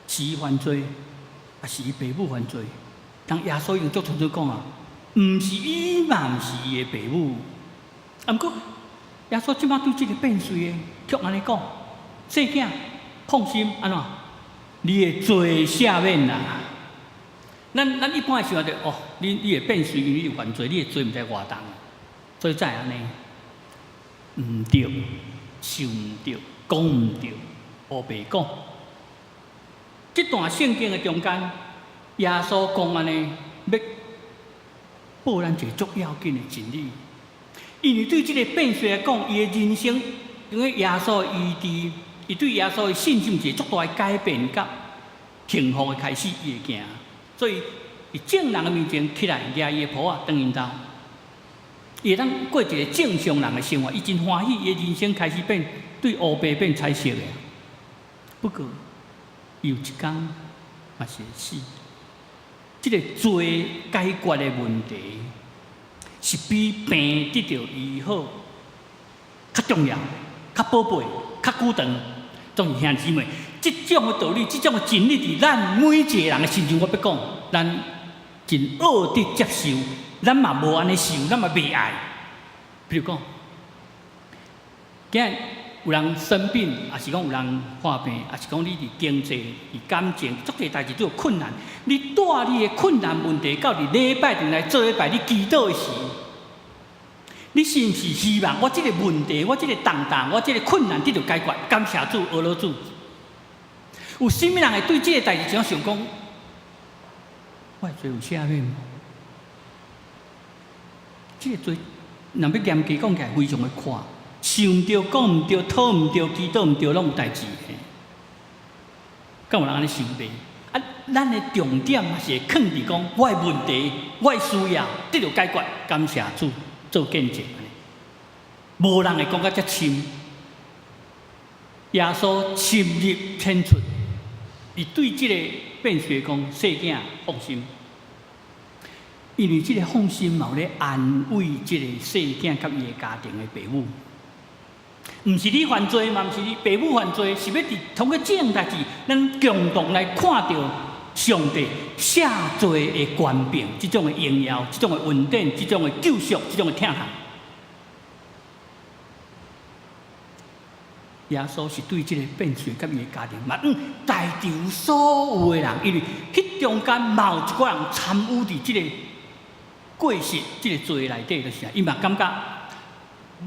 是伊犯罪，抑是伊爸母犯罪？當耶穌已經足清楚講啊，毋是伊嘛，毋是伊的爸母。啊，毋過耶穌這擺對這个變瘁的，卻按呢講：細囝，放心，按怎？你的罪赦免啦。咱一般的想法就哦，你會變瘁，因為你有犯罪，你的罪毋知偌重，所以才會按呢。毋對，想毋對，講毋對，烏白講。這段聖經的中間，耶穌講按呢，欲報咱一个足要緊的真理。因為對這个變瘁來講，伊的人生因為耶穌的醫治，伊對耶穌的信心是足大的改變，佮幸福的開始，伊會行。所以，佇眾人的面前起來，舉伊的抱仔，轉𪜶兜，伊會當過一个正常人的生活，伊真歡喜，伊的人生開始變對烏白變彩色的。不過，伊有一工嘛是會死。這个罪解決的問題，是比病得著醫好較重要、較寶貝、較久長。總是兄弟姊妹，這種的道理、這種的真理，佇咱每一个人的身上，我欲講，咱真惡得接受，咱嘛無按呢想，咱嘛袂愛。比如講，今日有人生病，抑是講有人患病，抑是講你佇經濟、佇感情，足濟代誌都有困難。你帶你的困難問題到佇禮拜堂來做禮拜，你祈禱的時，你是毋是希望我這个問題、我這个重擔、我這个困難得著解決？感謝主，阿羅主。有啥物人會對這个代誌這樣想講？我的罪有赦免無？這个罪，若欲嚴格講起來，非常的闊，想毋著、講毋著、討毋著、祈禱毋著，攏有代誌。敢有人按呢想袂？啊，咱的重點嘛是會囥佇講，我的問題、我的需要得著解決，感謝主做見證。無人會講甲遮深。耶穌深入淺出，伊對這个變瘁講：細囝放心。因為這个放心嘛有咧安慰這个細囝佮伊的家庭的爸母。毋是你犯罪嘛，毋是你爸母犯罪，是欲佇通過這項代誌，咱共同來看著上帝赦罪的權柄，這種的榮耀，這種的恩典，這種的救贖，這種的疼痛。耶穌是對這个變水佮伊的家庭，嘛在場所有的人，因為彼中間嘛有一寡人參與佇這个過失、這个罪內底，就是啊，伊嘛感覺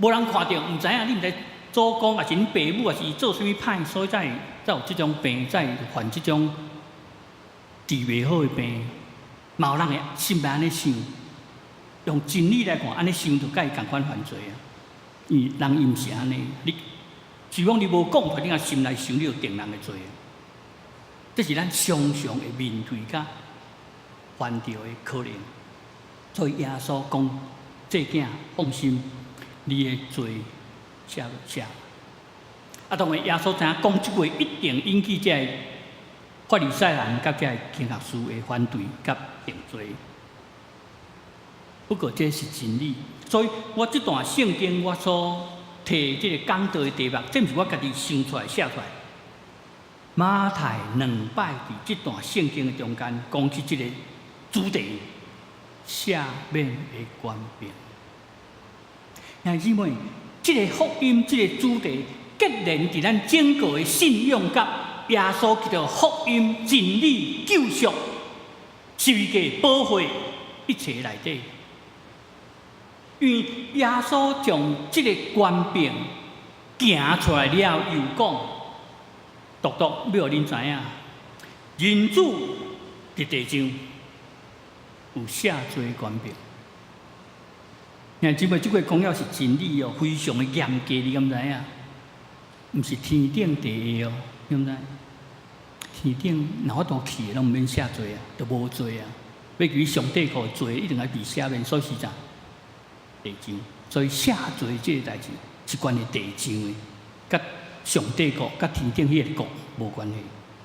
無人看著，毋知影你毋知祖公，抑是恁爸母，抑是伊做啥物歹，所以才有這種病，才會犯這種治袂好的病。嘛有人會心內按呢想，用真理來看，按呢想就佮伊仝款犯罪啊。因為人伊毋是按呢，你雖講你無講出來，你若心內想，你就定人的罪。這是咱常常會面對佮犯著的可能。所以耶穌講：這囝放心，你的罪赦赦。啊，當然耶穌知影講這句話一定引起這个法利賽人佮這个經學士的反對佮定罪。不過這是真理，所以我這段聖經我所提這个講道的題目，這毋是我家己想出來寫出來。馬太兩擺佇這段聖經的中間講起這个主題：赦免的權柄。兄弟姊妹，這个福音，這个主題，結連佇咱整個的信仰佮耶穌基督福音真理救贖十字架寶血一切內底。因為耶穌將這个權柄行出來了，又講：獨獨欲予恁知影，人子佇地上有赦罪權柄。兄姊妹，這句講了是真理哦，非常的嚴格，你敢知影？毋是天頂地下哦，你敢知？天頂若法度去的，攏毋免赦罪啊，都無罪啊。欲入上帝國的罪，一定愛被赦免，所以是啥？地上，所以赦罪這个代誌是關於地上的，佮上帝國、佮天頂彼个國無關係。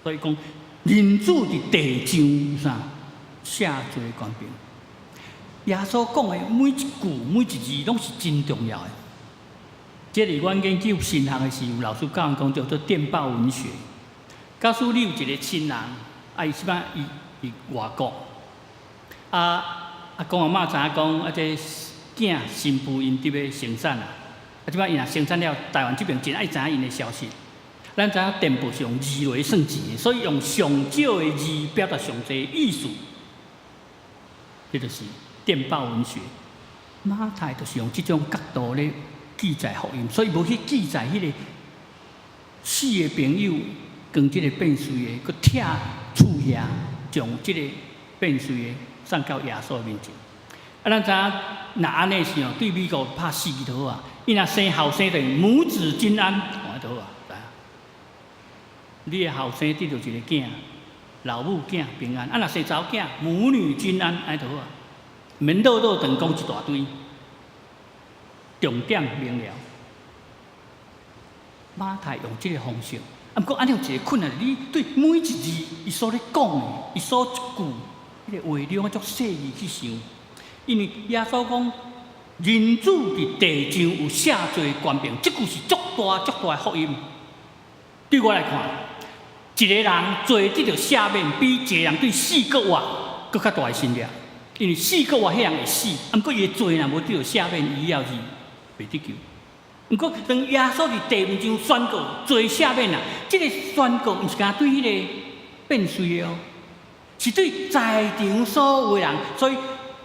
所以講，人子佇地上有啥赦罪權柄？耶穌講的每一句、每一字，攏是真重要的。這裡阮研究神學的時候，老師教阮講叫做電報文學。假使你有一個親人，啊，伊這擺伊佇外國，啊，阿公阿嬤知影講，啊，這囝新婦𪜶佇欲生產啊，啊，這擺𪜶若生產了，台灣這爿真愛知影𪜶的消息。咱知影電報是用字來算錢的，所以用上少的字表達上濟意思，這就是電報文學。馬太就是用這種角度咧記載福音，所以無去記載彼個四个朋友跟這个變水的，閣拆厝額，將這个變水的送到耶穌面前。啊，咱知影若按呢時吼，對美國拍死就好啊。伊若生後生就母子均安，按就好啊。知影？你的後生得著一个囝，老母囝平安。啊，若生查某囝，母女均安，按就好啊。毋免繞繞長講一大堆，重點明了。馬太用這个方式，啊，毋過按呢有一个困難，你對每一字伊所咧講的，伊所一句，彼个話，你攏愛足細膩去想。因為耶穌講，人子佇地上有赦罪權柄，這句是足大足大的福音。對我來看，一個人罪得著赦免，比一個人對死閣活閣較大的神蹟。因為死閣活彼人會死，啊，毋過伊的罪若無得著赦免，伊以後是袂得救。毋過當耶穌佇地面上宣告罪赦免啊，這个宣告毋是干焦對彼个變水的哦，是對在場所有的人，所以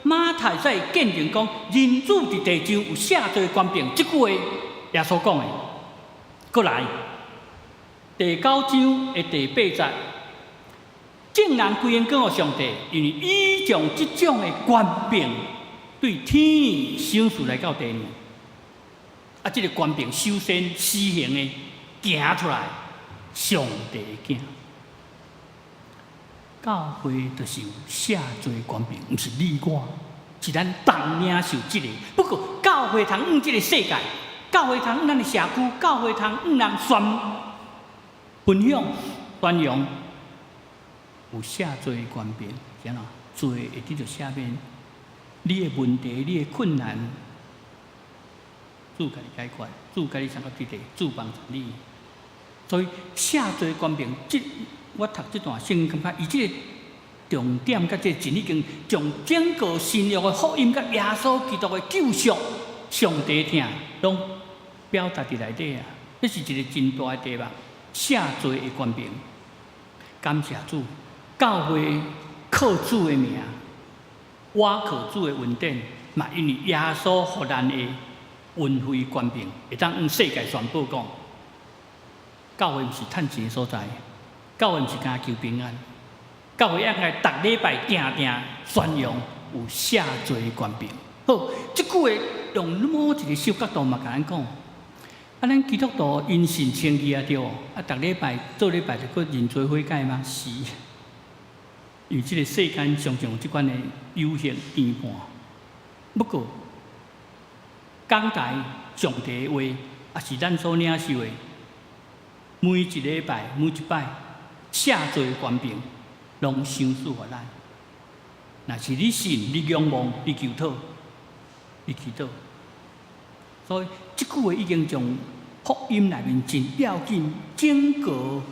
馬太才會見證講，人子佇地上有赦罪權柄，這句話耶穌講的。閣來第九章的第八節，眾人歸榮給上帝，因為伊將這種的權柄對天賞賜來到地面。啊，這个權柄首先施行的行出來，上帝的囝。教會就是有赦罪權柄，毋是你我，是咱同領受這个。不過教會通向這个世界，教會通向咱的社區，教會通向人宣分享、宣揚，有赦罪權柄，是按怎？罪會得著赦免，你的問題，你的困難，主共你解決，主共你相佮佇咧，主幫助你。所以赦罪權柄，這我讀這段聖經，感覺伊這個重點佮這個真已經將整個新約的福音佮耶穌基督的救贖、上帝疼，攏表達佇內底啊！這是一個真大的題目，赦罪的權柄。感謝主，教會靠主的名，倚靠主的恩典，嘛因為耶穌予咱的恩惠權柄，會當向世界宣布講，教會毋是趁錢的所在，教會毋是干焦求平安，教會應該逐禮拜定定宣揚有赦罪的權柄。好，這句話用某一個小角度嘛，共咱講，啊，咱基督徒因信稱義啊，對無？啊，逐禮拜做禮拜就閣認罪悔改嗎？是。因為這個世間常常有這款的誘惑牽絆。不過，講台上帝的話，也是咱所領受的，每一禮拜每一擺赦罪權柄，攏賞賜予咱。若是你信，你仰望，你求討，你祈禱。所以，這句話已經將福音內面真要緊，整個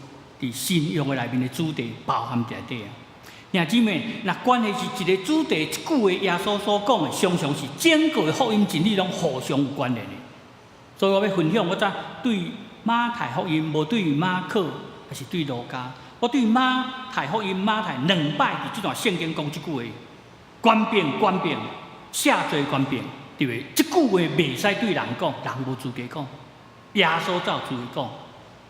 佇新約的內面的主題包含佇內底啊。兄姊妹，若關係是一個主題，一句話耶穌所講的，常常是整個的福音真理攏互相有關聯的。所以我欲分享，我早對馬太福音，無對馬可，抑是對路加。我對馬太福音、馬太兩擺佇這段聖經講這句話，權柄、權柄、赦罪權柄，對袂？這句話袂使對人講，人無資格講。耶穌才有資格講，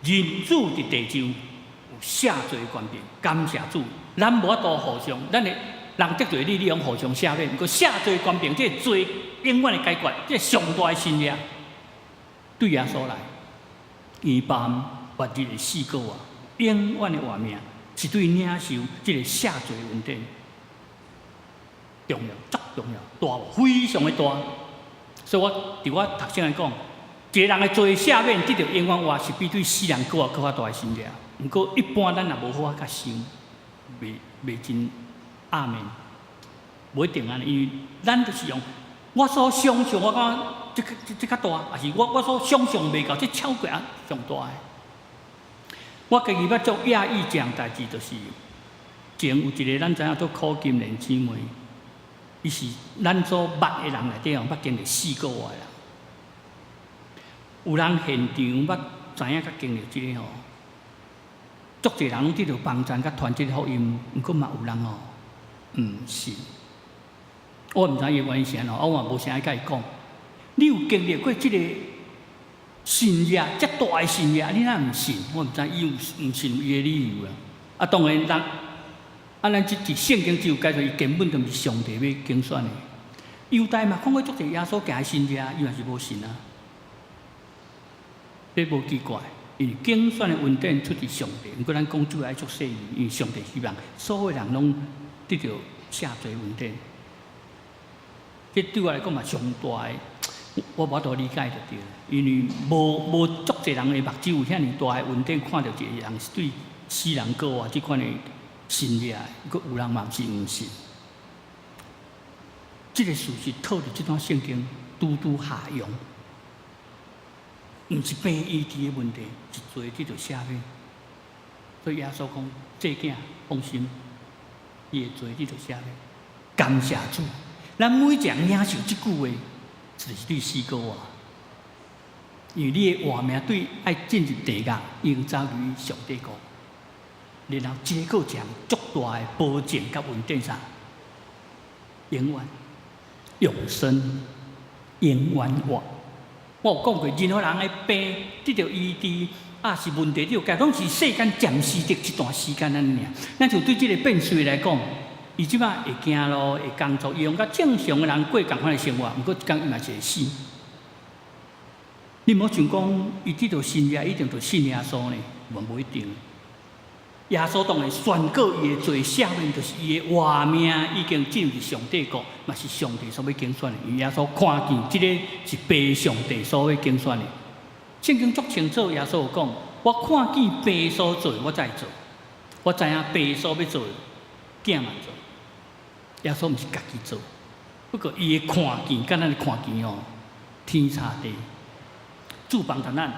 人子佇地上有赦罪權柄，感謝主。咱無法度互相，咱的人得罪你，你用互相赦免。毋過赦罪權柄，這個罪永遠的解決，這個上大的神蹟，對耶穌來，伊包含末日的四個活，永遠的活命，是對領受這個赦罪恩典重要，足重要，大，非常的大。所以我佇我讀聖來講，一個人的罪赦免，得著永遠活，是比對死人閣較閣較大的神蹟。毋過一般咱也無好仔共想。袂真阿們，無一定按呢，因為咱就是用我所想象，我感覺這較大，抑是我所想象袂到，這超過啊上大的。我家己捌做訝異一項代誌，就是前有一個咱知影做苦金蓮姊妹，伊是咱所捌的人內底哦，捌經歷四個活的人。有人現場捌知影佮經歷這个吼。足濟人攏得著幫贊佮傳這个福音，毋過嘛有人哦，毋信。我毋知伊原因是按怎，我嘛無啥愛共伊講。你有經歷過這個神蹟，遮大的神蹟，你若毋信？我毋知伊有毋信伊的理由啊。啊，當然人，啊，咱這佇聖經只有解說，伊根本就毋是上帝欲揀選的。猶大嘛看過足濟耶穌行的神蹟，伊嘛是無信啊。這無奇怪。因為揀選的恩典出自上帝，毋過咱講主愛足細膩，因為上帝希望所有人攏得著赦罪恩典。這對我來講嘛上大的，我無法度理解就對。因為無足濟人的目睭有遐爾大的恩典，看著一個人是對死人閣活這款的神蹟，閣有人嘛是毋信。這個事實套佇這段聖經，拄拄合用。毋是病醫治的問題，是罪得著赦免。所以耶穌講：這囝放心，伊的罪得著赦免。感謝主，咱每一個人領受這句話，就是對死閣活。因為你的活命對愛進入地獄，已經早於上帝國。然後這個一項足大的保證佮恩典啥？永遠永生，永遠活。我有講過，任何人的病得著醫治，啊是問題得著解決，攏是世間暫時的一段時間按呢爾。咱就對這個變衰來講，伊這擺會行路、會工作，伊用佮正常的人過仝款的生活，毋過一工伊嘛是會死。你毋好想講，伊得著神蹟，一定就信耶穌呢？嘛無一定。耶穌當然宣告伊的罪赦免，就是伊的活命已經進入上帝國，嘛是上帝所欲揀選的。因為耶穌看見這個是父上帝所欲揀選的。聖經足清楚，耶穌有講：我看見父所做，我才會做。我知影父所欲做，囝嘛做。耶穌毋是家己做，不過伊的看見，佮咱的看見哦，天差地。主幫助咱，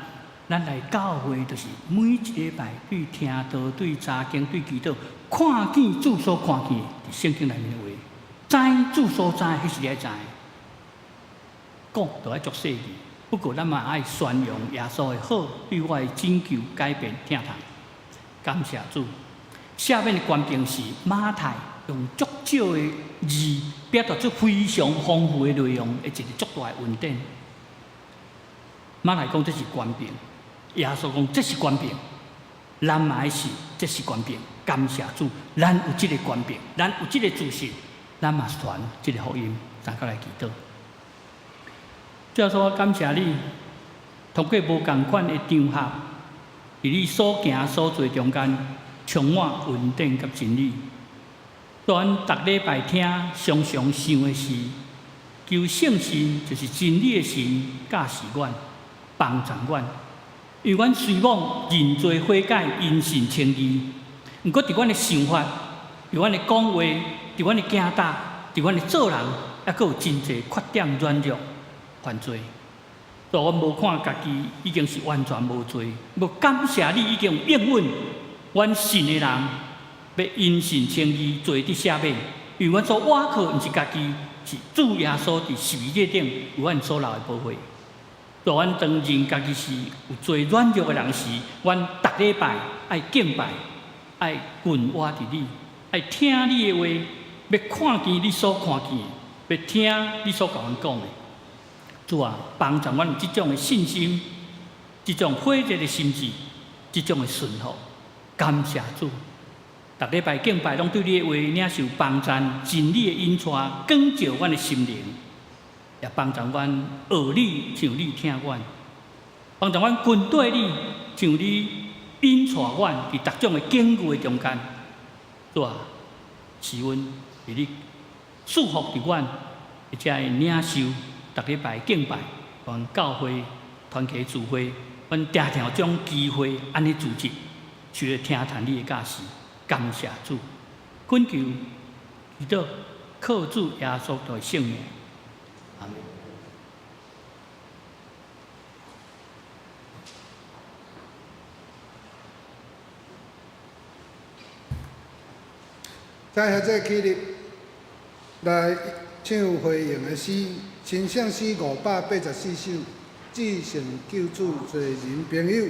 咱來教會就是每一禮拜對聽道、對查經、對祈禱，看見主所看見佇聖經內面的話，知主所知，彼是你愛知。講就愛足細膩，不過咱嘛愛宣揚耶穌的好，對我的拯救、改變、疼痛。感謝主。下面的權柄是馬太用足少的字表達出非常豐富的內容，的一個足大的恩典。馬太講這是權柄，耶穌講這是權柄，咱嘛愛信這是權柄。感謝主，咱有這個權柄，咱有這個自信，咱嘛傳這個福音，大家來祈禱。主耶穌，感謝你，通過無仝款的場合，佇你所行所做中間，充滿恩典佮真理。阮逐禮拜聽，常常想的是，求聖神就是真理的神教示阮，幫助阮。因為阮雖罔認罪悔改，因信稱義，毋過佇阮的想法、佇阮的講話、佇阮的行動、佇阮的做人，猶閣有真濟缺點、軟弱、犯罪。所以阮無看家己已經是完全無罪，無感謝你已經有應允，阮信的人欲因信稱義，罪得赦免。因為阮所倚靠毋是家己，是主耶穌佇十字架頂為阮所流的寶血。若阮當認家己是有罪軟弱的人時，阮逐禮拜愛敬拜，愛緊倚佇你，愛聽你的話，欲看見你所看見的，欲聽你所共阮講的。主啊，幫助阮有這種的信心，這種火熱的心志，這種的順服。感謝主，逐禮拜敬拜攏對你的話領受幫贊，真理的引帶，光照阮的心靈，也幫助阮學你，像你疼阮，幫助阮跟綴你，像你引帶阮佇逐種的境遇的中間。主啊，賜阮佇你賜福佇阮，會才會領受逐禮拜敬拜，阮教會團契聚會，阮定定有這種機會按呢組織，去聽聽你的教示，感謝主，懇求祈禱，靠主耶穌的聖名，阿們。再合作起立來唱回應的詩，新聖詩584首，至聖救主濟人朋友。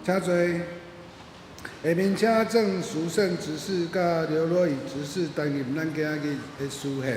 請坐。下面請鄭淑勝執事佮劉羅宇執事擔任咱今仔日的司獻。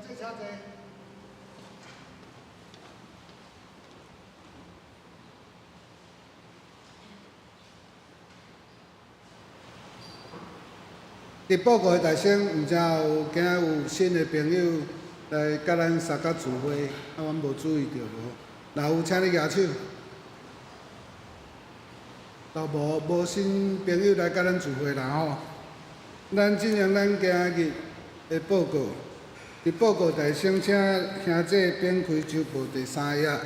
請坐。佇報告的大聲，毋知有今仔有新的朋友來佮咱相佮聚會，啊，阮無注意著無。若有，請你舉手。都無新朋友來佮咱聚會啦吼。咱進行咱今日的報告。佇報告大聲，請兄弟展開週報第三頁。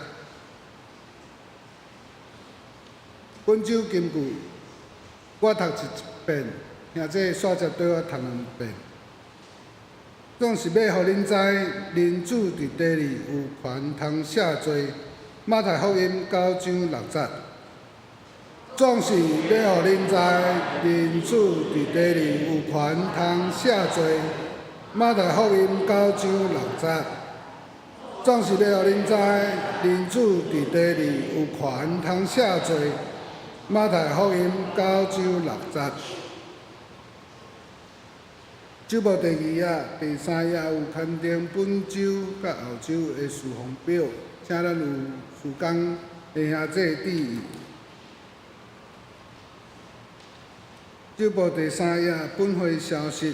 本週金句，我讀一遍，兄弟煞接對我讀兩遍。總是欲予恁知，人子佇地裡有權通赦罪。馬太福音9章6節。總是欲予恁知，人子佇地裡有權通赦罪。馬太福音9章6節。總是欲予恁知，人子佇地裡有權通赦罪。馬太福音9章6節。週報第二頁、第三頁有刊登本週佮後週的事奉表，請咱有事工的兄弟注意。週報第三頁，本會消息。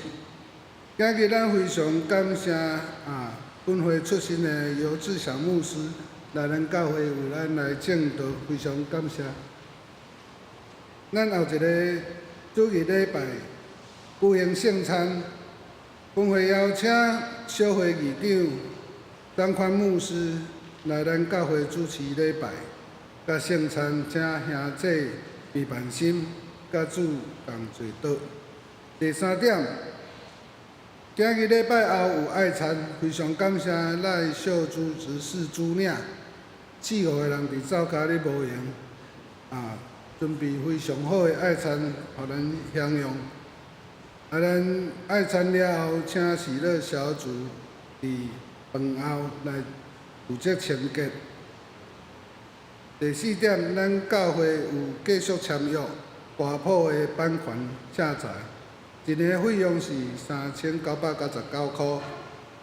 今日咱非常感謝啊，本會出身的尤志祥牧師來咱教會為咱來證道，非常感謝。咱後一个主日禮拜舉行聖餐，本會邀請小會議長張寬牧師來咱教會主持禮拜佮聖餐，請兄弟平凡心，佮主仝坐桌。第三點，今日禮拜後有愛餐，非常感謝賴秀珠執事主領，四五個人佇灶跤咧無閒，準備非常好的愛餐，予咱享用。咱愛餐了後，請喜樂小組佇飯後來負責清潔。第四點，咱教會有繼續簽約歌譜的版權下載，一年費用是3999箍。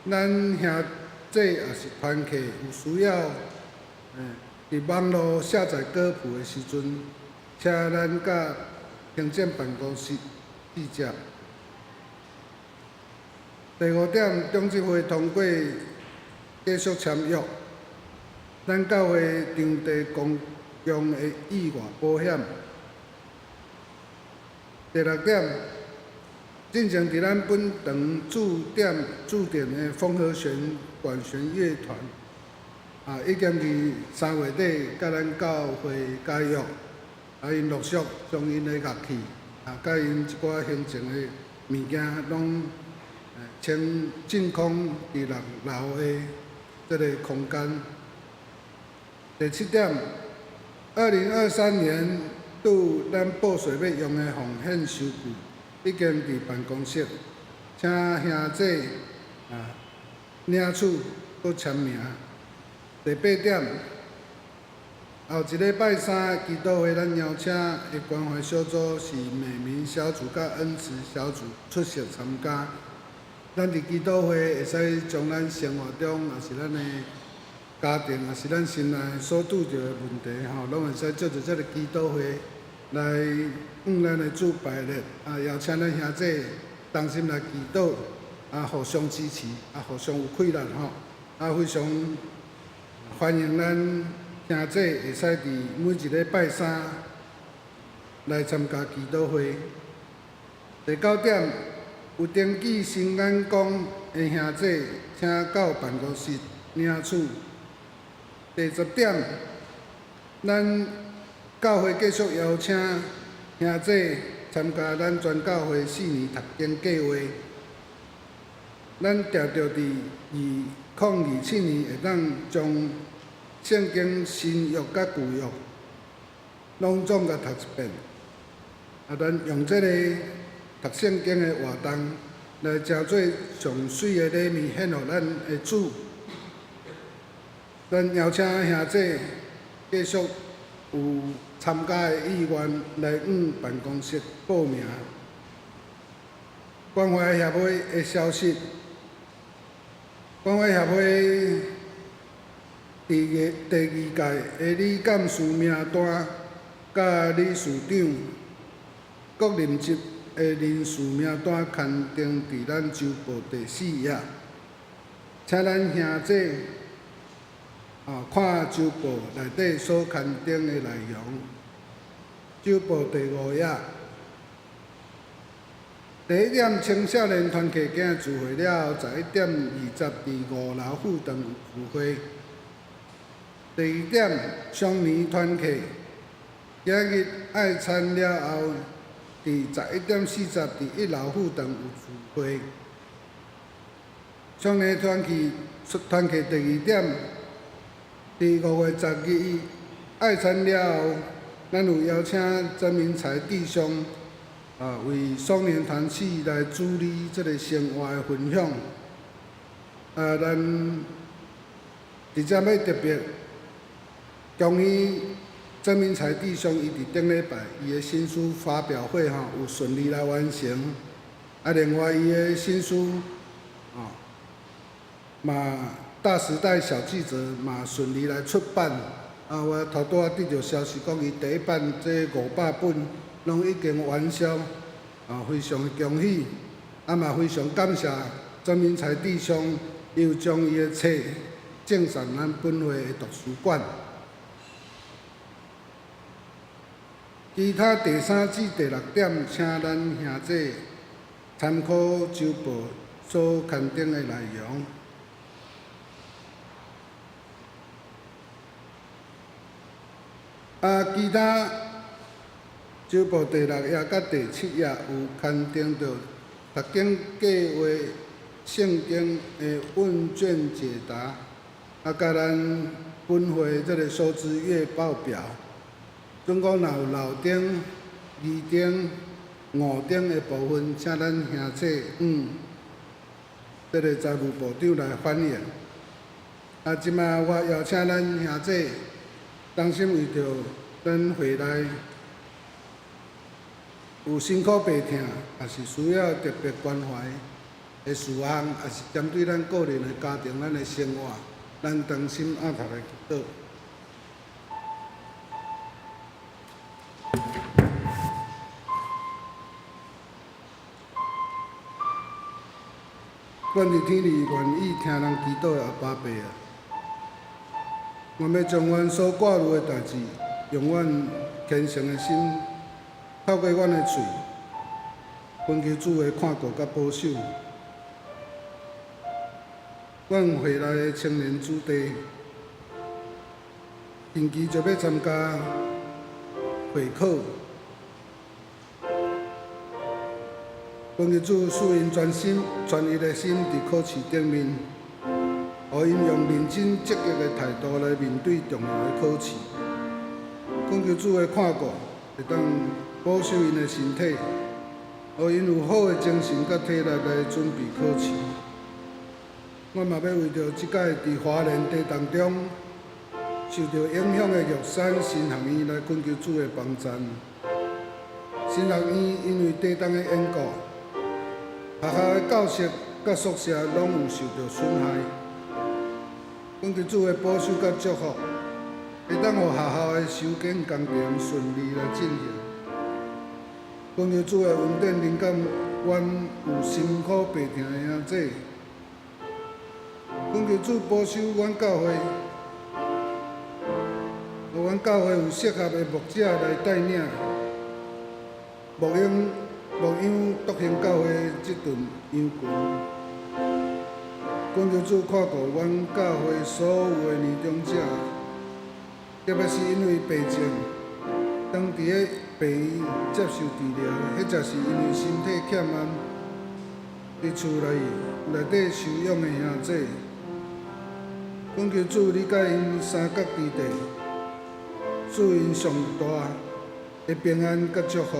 咱兄弟抑是團契有需要，佇網路下載歌譜的時陣，請咱佮行政辦公室對接。第五點，長執會通過繼續簽約，咱教會場地公共的意外保險。第六點，進前佇咱本堂駐點駐點的風和弦管弦樂團，已經佇3月底佮咱教會解約，𪜶陸續將𪜶的樂器，佮𪜶一寡行政的物件，攏清淨空佇六樓的這个空間。第七點，2023年度咱報稅欲用的奉獻收據已經佇辦公室，請兄弟領取閣簽名。第八點，後一禮拜三祈禱會，咱邀請的關懷小組是美明小組佮恩慈小組出席參加。咱佇祈禱會會使將咱生活中，抑是咱的家庭，抑是咱心內所拄著的問題，吼，攏會使藉著這个祈禱會來向咱的主擺列。邀請咱兄弟同心來祈禱，互相支持，互相有氣力吼。非常歡迎咱兄弟會使佇每一禮拜三來參加祈禱會。第九點，有登記新眼光的兄弟，請到辦公室領取。第十點，咱教會繼續邀請兄弟參加咱全教會四年讀經計劃。咱定著佇2027年會當將聖經新約佮舊約攏總共讀一遍。咱用這個讀聖經的活動來成做上媠的禮物獻予咱的主。咱邀請兄弟繼續有參加的意願來向辦公室報名。關懷協會的消息，關懷協會佇第二屆的理監事名單佮理事長各任職的人事名單刊登佇咱週報第四頁，請咱兄弟看週報內底所刊登的內容。週報第五頁。第一點，青少年團契今日聚會了後，11點20佇五樓副堂有聚會。第二點，雙年團契今日愛餐了後，佇11點40佇一樓副堂有聚會。雙年團契團契第二點，佇5月12日愛餐了後，咱有邀請曾明才弟兄為雙年團契來主理這个生活的分享。咱佇遮欲特別恭喜曾明才弟兄，伊佇頂禮拜伊的新書發表會吼，有順利來完成。另外伊的新書，嘛大時代小記者嘛順利來出版。我頭拄仔得著消息講，伊第一版這500本攏已經完銷，非常的恭喜。嘛非常感謝曾明才弟兄，伊有將伊的冊贈送咱本會的圖書館。其他第三至第六點，請咱兄弟參考週報所刊登的內容。其他週報第六頁佮第七頁有刊登著讀經計畫聖經的問卷解答，啊，佮咱本會這个收支月報表。總共若有六等、二等、五等的部分，請咱兄姐向這个財務部長來反映。啊，這擺我邀請咱兄姐同心為著咱會內有辛苦病疼，抑是需要特別關懷的事項，抑是針對咱個人的家庭、咱的生活，咱同心徛頭來祈禱。阮佇天裡願意聽人祈禱的阿爸父啊，阮欲將阮所掛慮的代誌，用阮虔誠的心，透過阮的喙，懇求主的看顧佮保守。阮會內的青年子弟，近期就欲參加會考。懇求主賜𪜶專心專一的心佇考試頂面，予𪜶用認真積極的態度來面對重要的考試。懇求主的看顧，會當保守𪜶的身體，予𪜶有好的精神佮體力來準備考試。我嘛欲為著這擺佇花蓮地動中受著影響的玉山神學院來懇求主的幫贊。神學院因為地動的緣故，學校的教室佮宿舍攏有受著損害。懇求主的保守佮祝福，會當予學校的修建工程順利來進行。懇求主的恩典臨到阮有辛苦病疼的兄姊。懇求主保守阮教會，予阮教會有適合的牧者來帶領，牧養牧養獨行教會這陣羊群。懇求主看顧阮教會所有的年長者，特別是因為病症，當佇咧病院接受治療，或者是因為身體欠安，佇厝內內底休養的兄姊。懇求主，你佮𪜶三角之地，賜𪜶上大的平安佮祝福。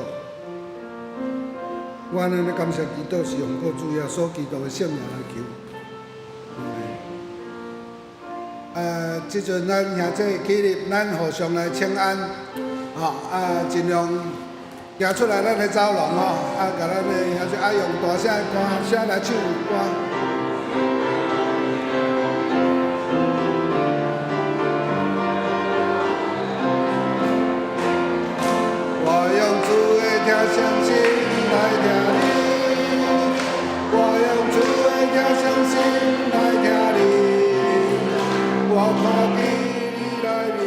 我按呢感謝祈禱，是奉靠主耶穌基督的聖名來求。這陣咱兄姊起立，咱互相來請安，吼啊，盡量行出來咱的走廊吼，啊，共咱的兄姊啊用大聲的歌聲來唱歌。我用主的聽相信來聽你，我用主的聽相信來聽你，我看見你內面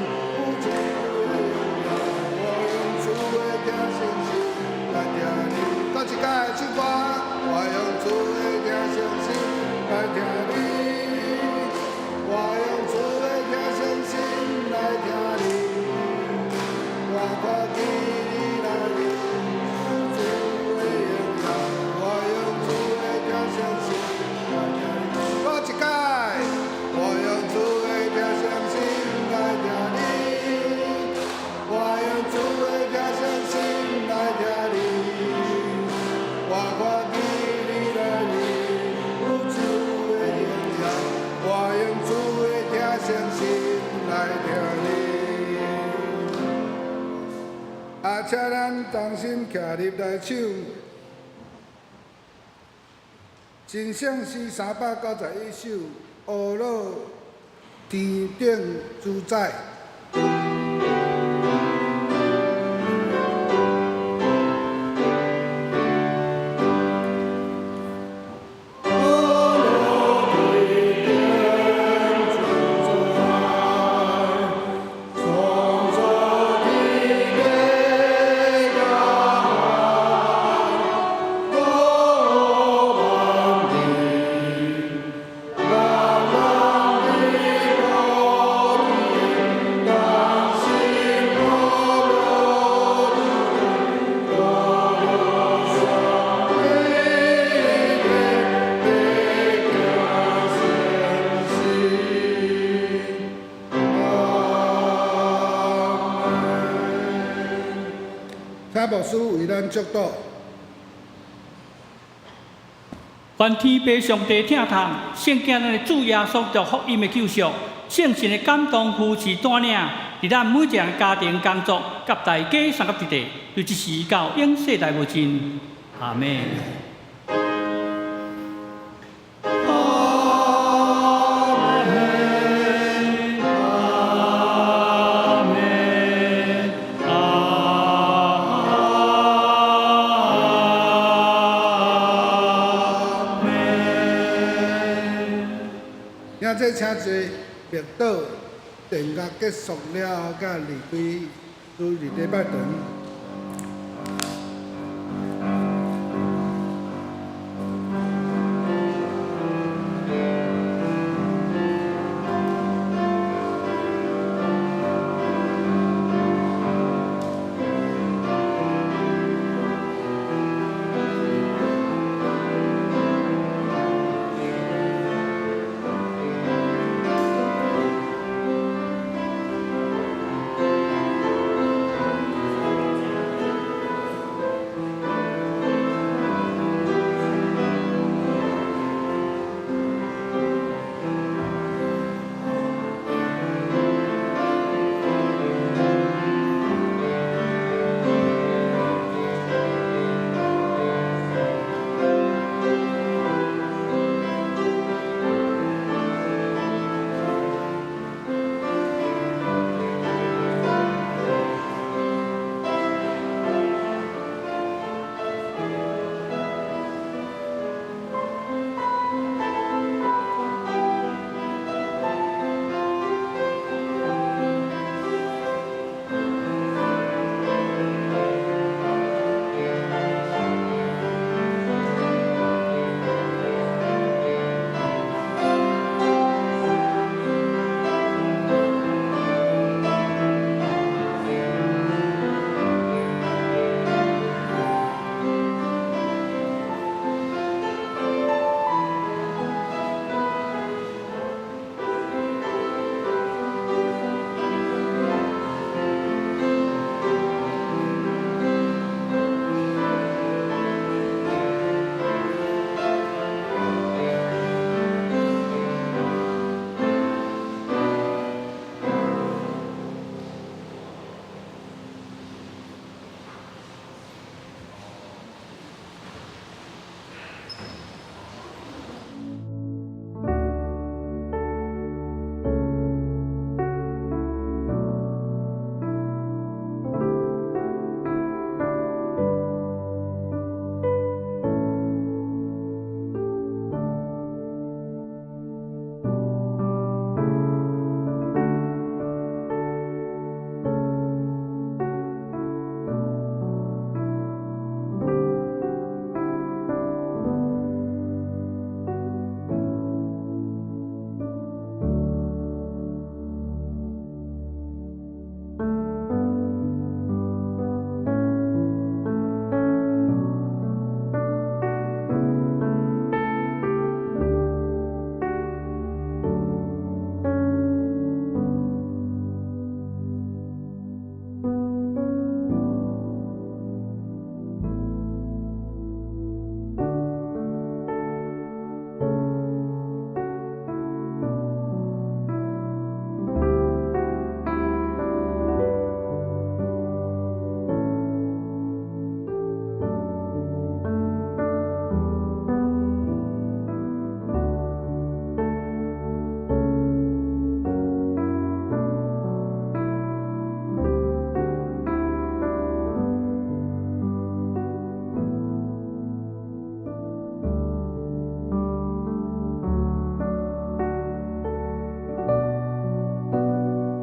有主的榮耀，我用主的聽相信來聽你。閣一擺唱歌，我用主的聽相信來聽你，我用主的聽相信來聽你。我看見你內面有主的榮耀，我用主的聽相信來聽你。閣一擺，我用主的聽相信來聽你，我用主的聽相信來聽你。我看見你內面有主的榮耀，我用主的聽相信來聽你。啊，請咱同心徛立來唱《神聖詩》391首，阿樂天頂主宰。阿樂天頂主宰，創造天地甲海，高萬里，茫茫的高天。請牧師為咱祝禱。願天父上帝疼痛，聖囝咱的主耶穌基督福音的救贖，聖神的感動扶持帶領，佇咱每一个人家庭工作，佮大家相佮佇地，對這時到永世代無盡。阿們。阿們，阿們，阿們。兄弟請坐，默禱殿樂結束了後，才離開主日禮拜堂。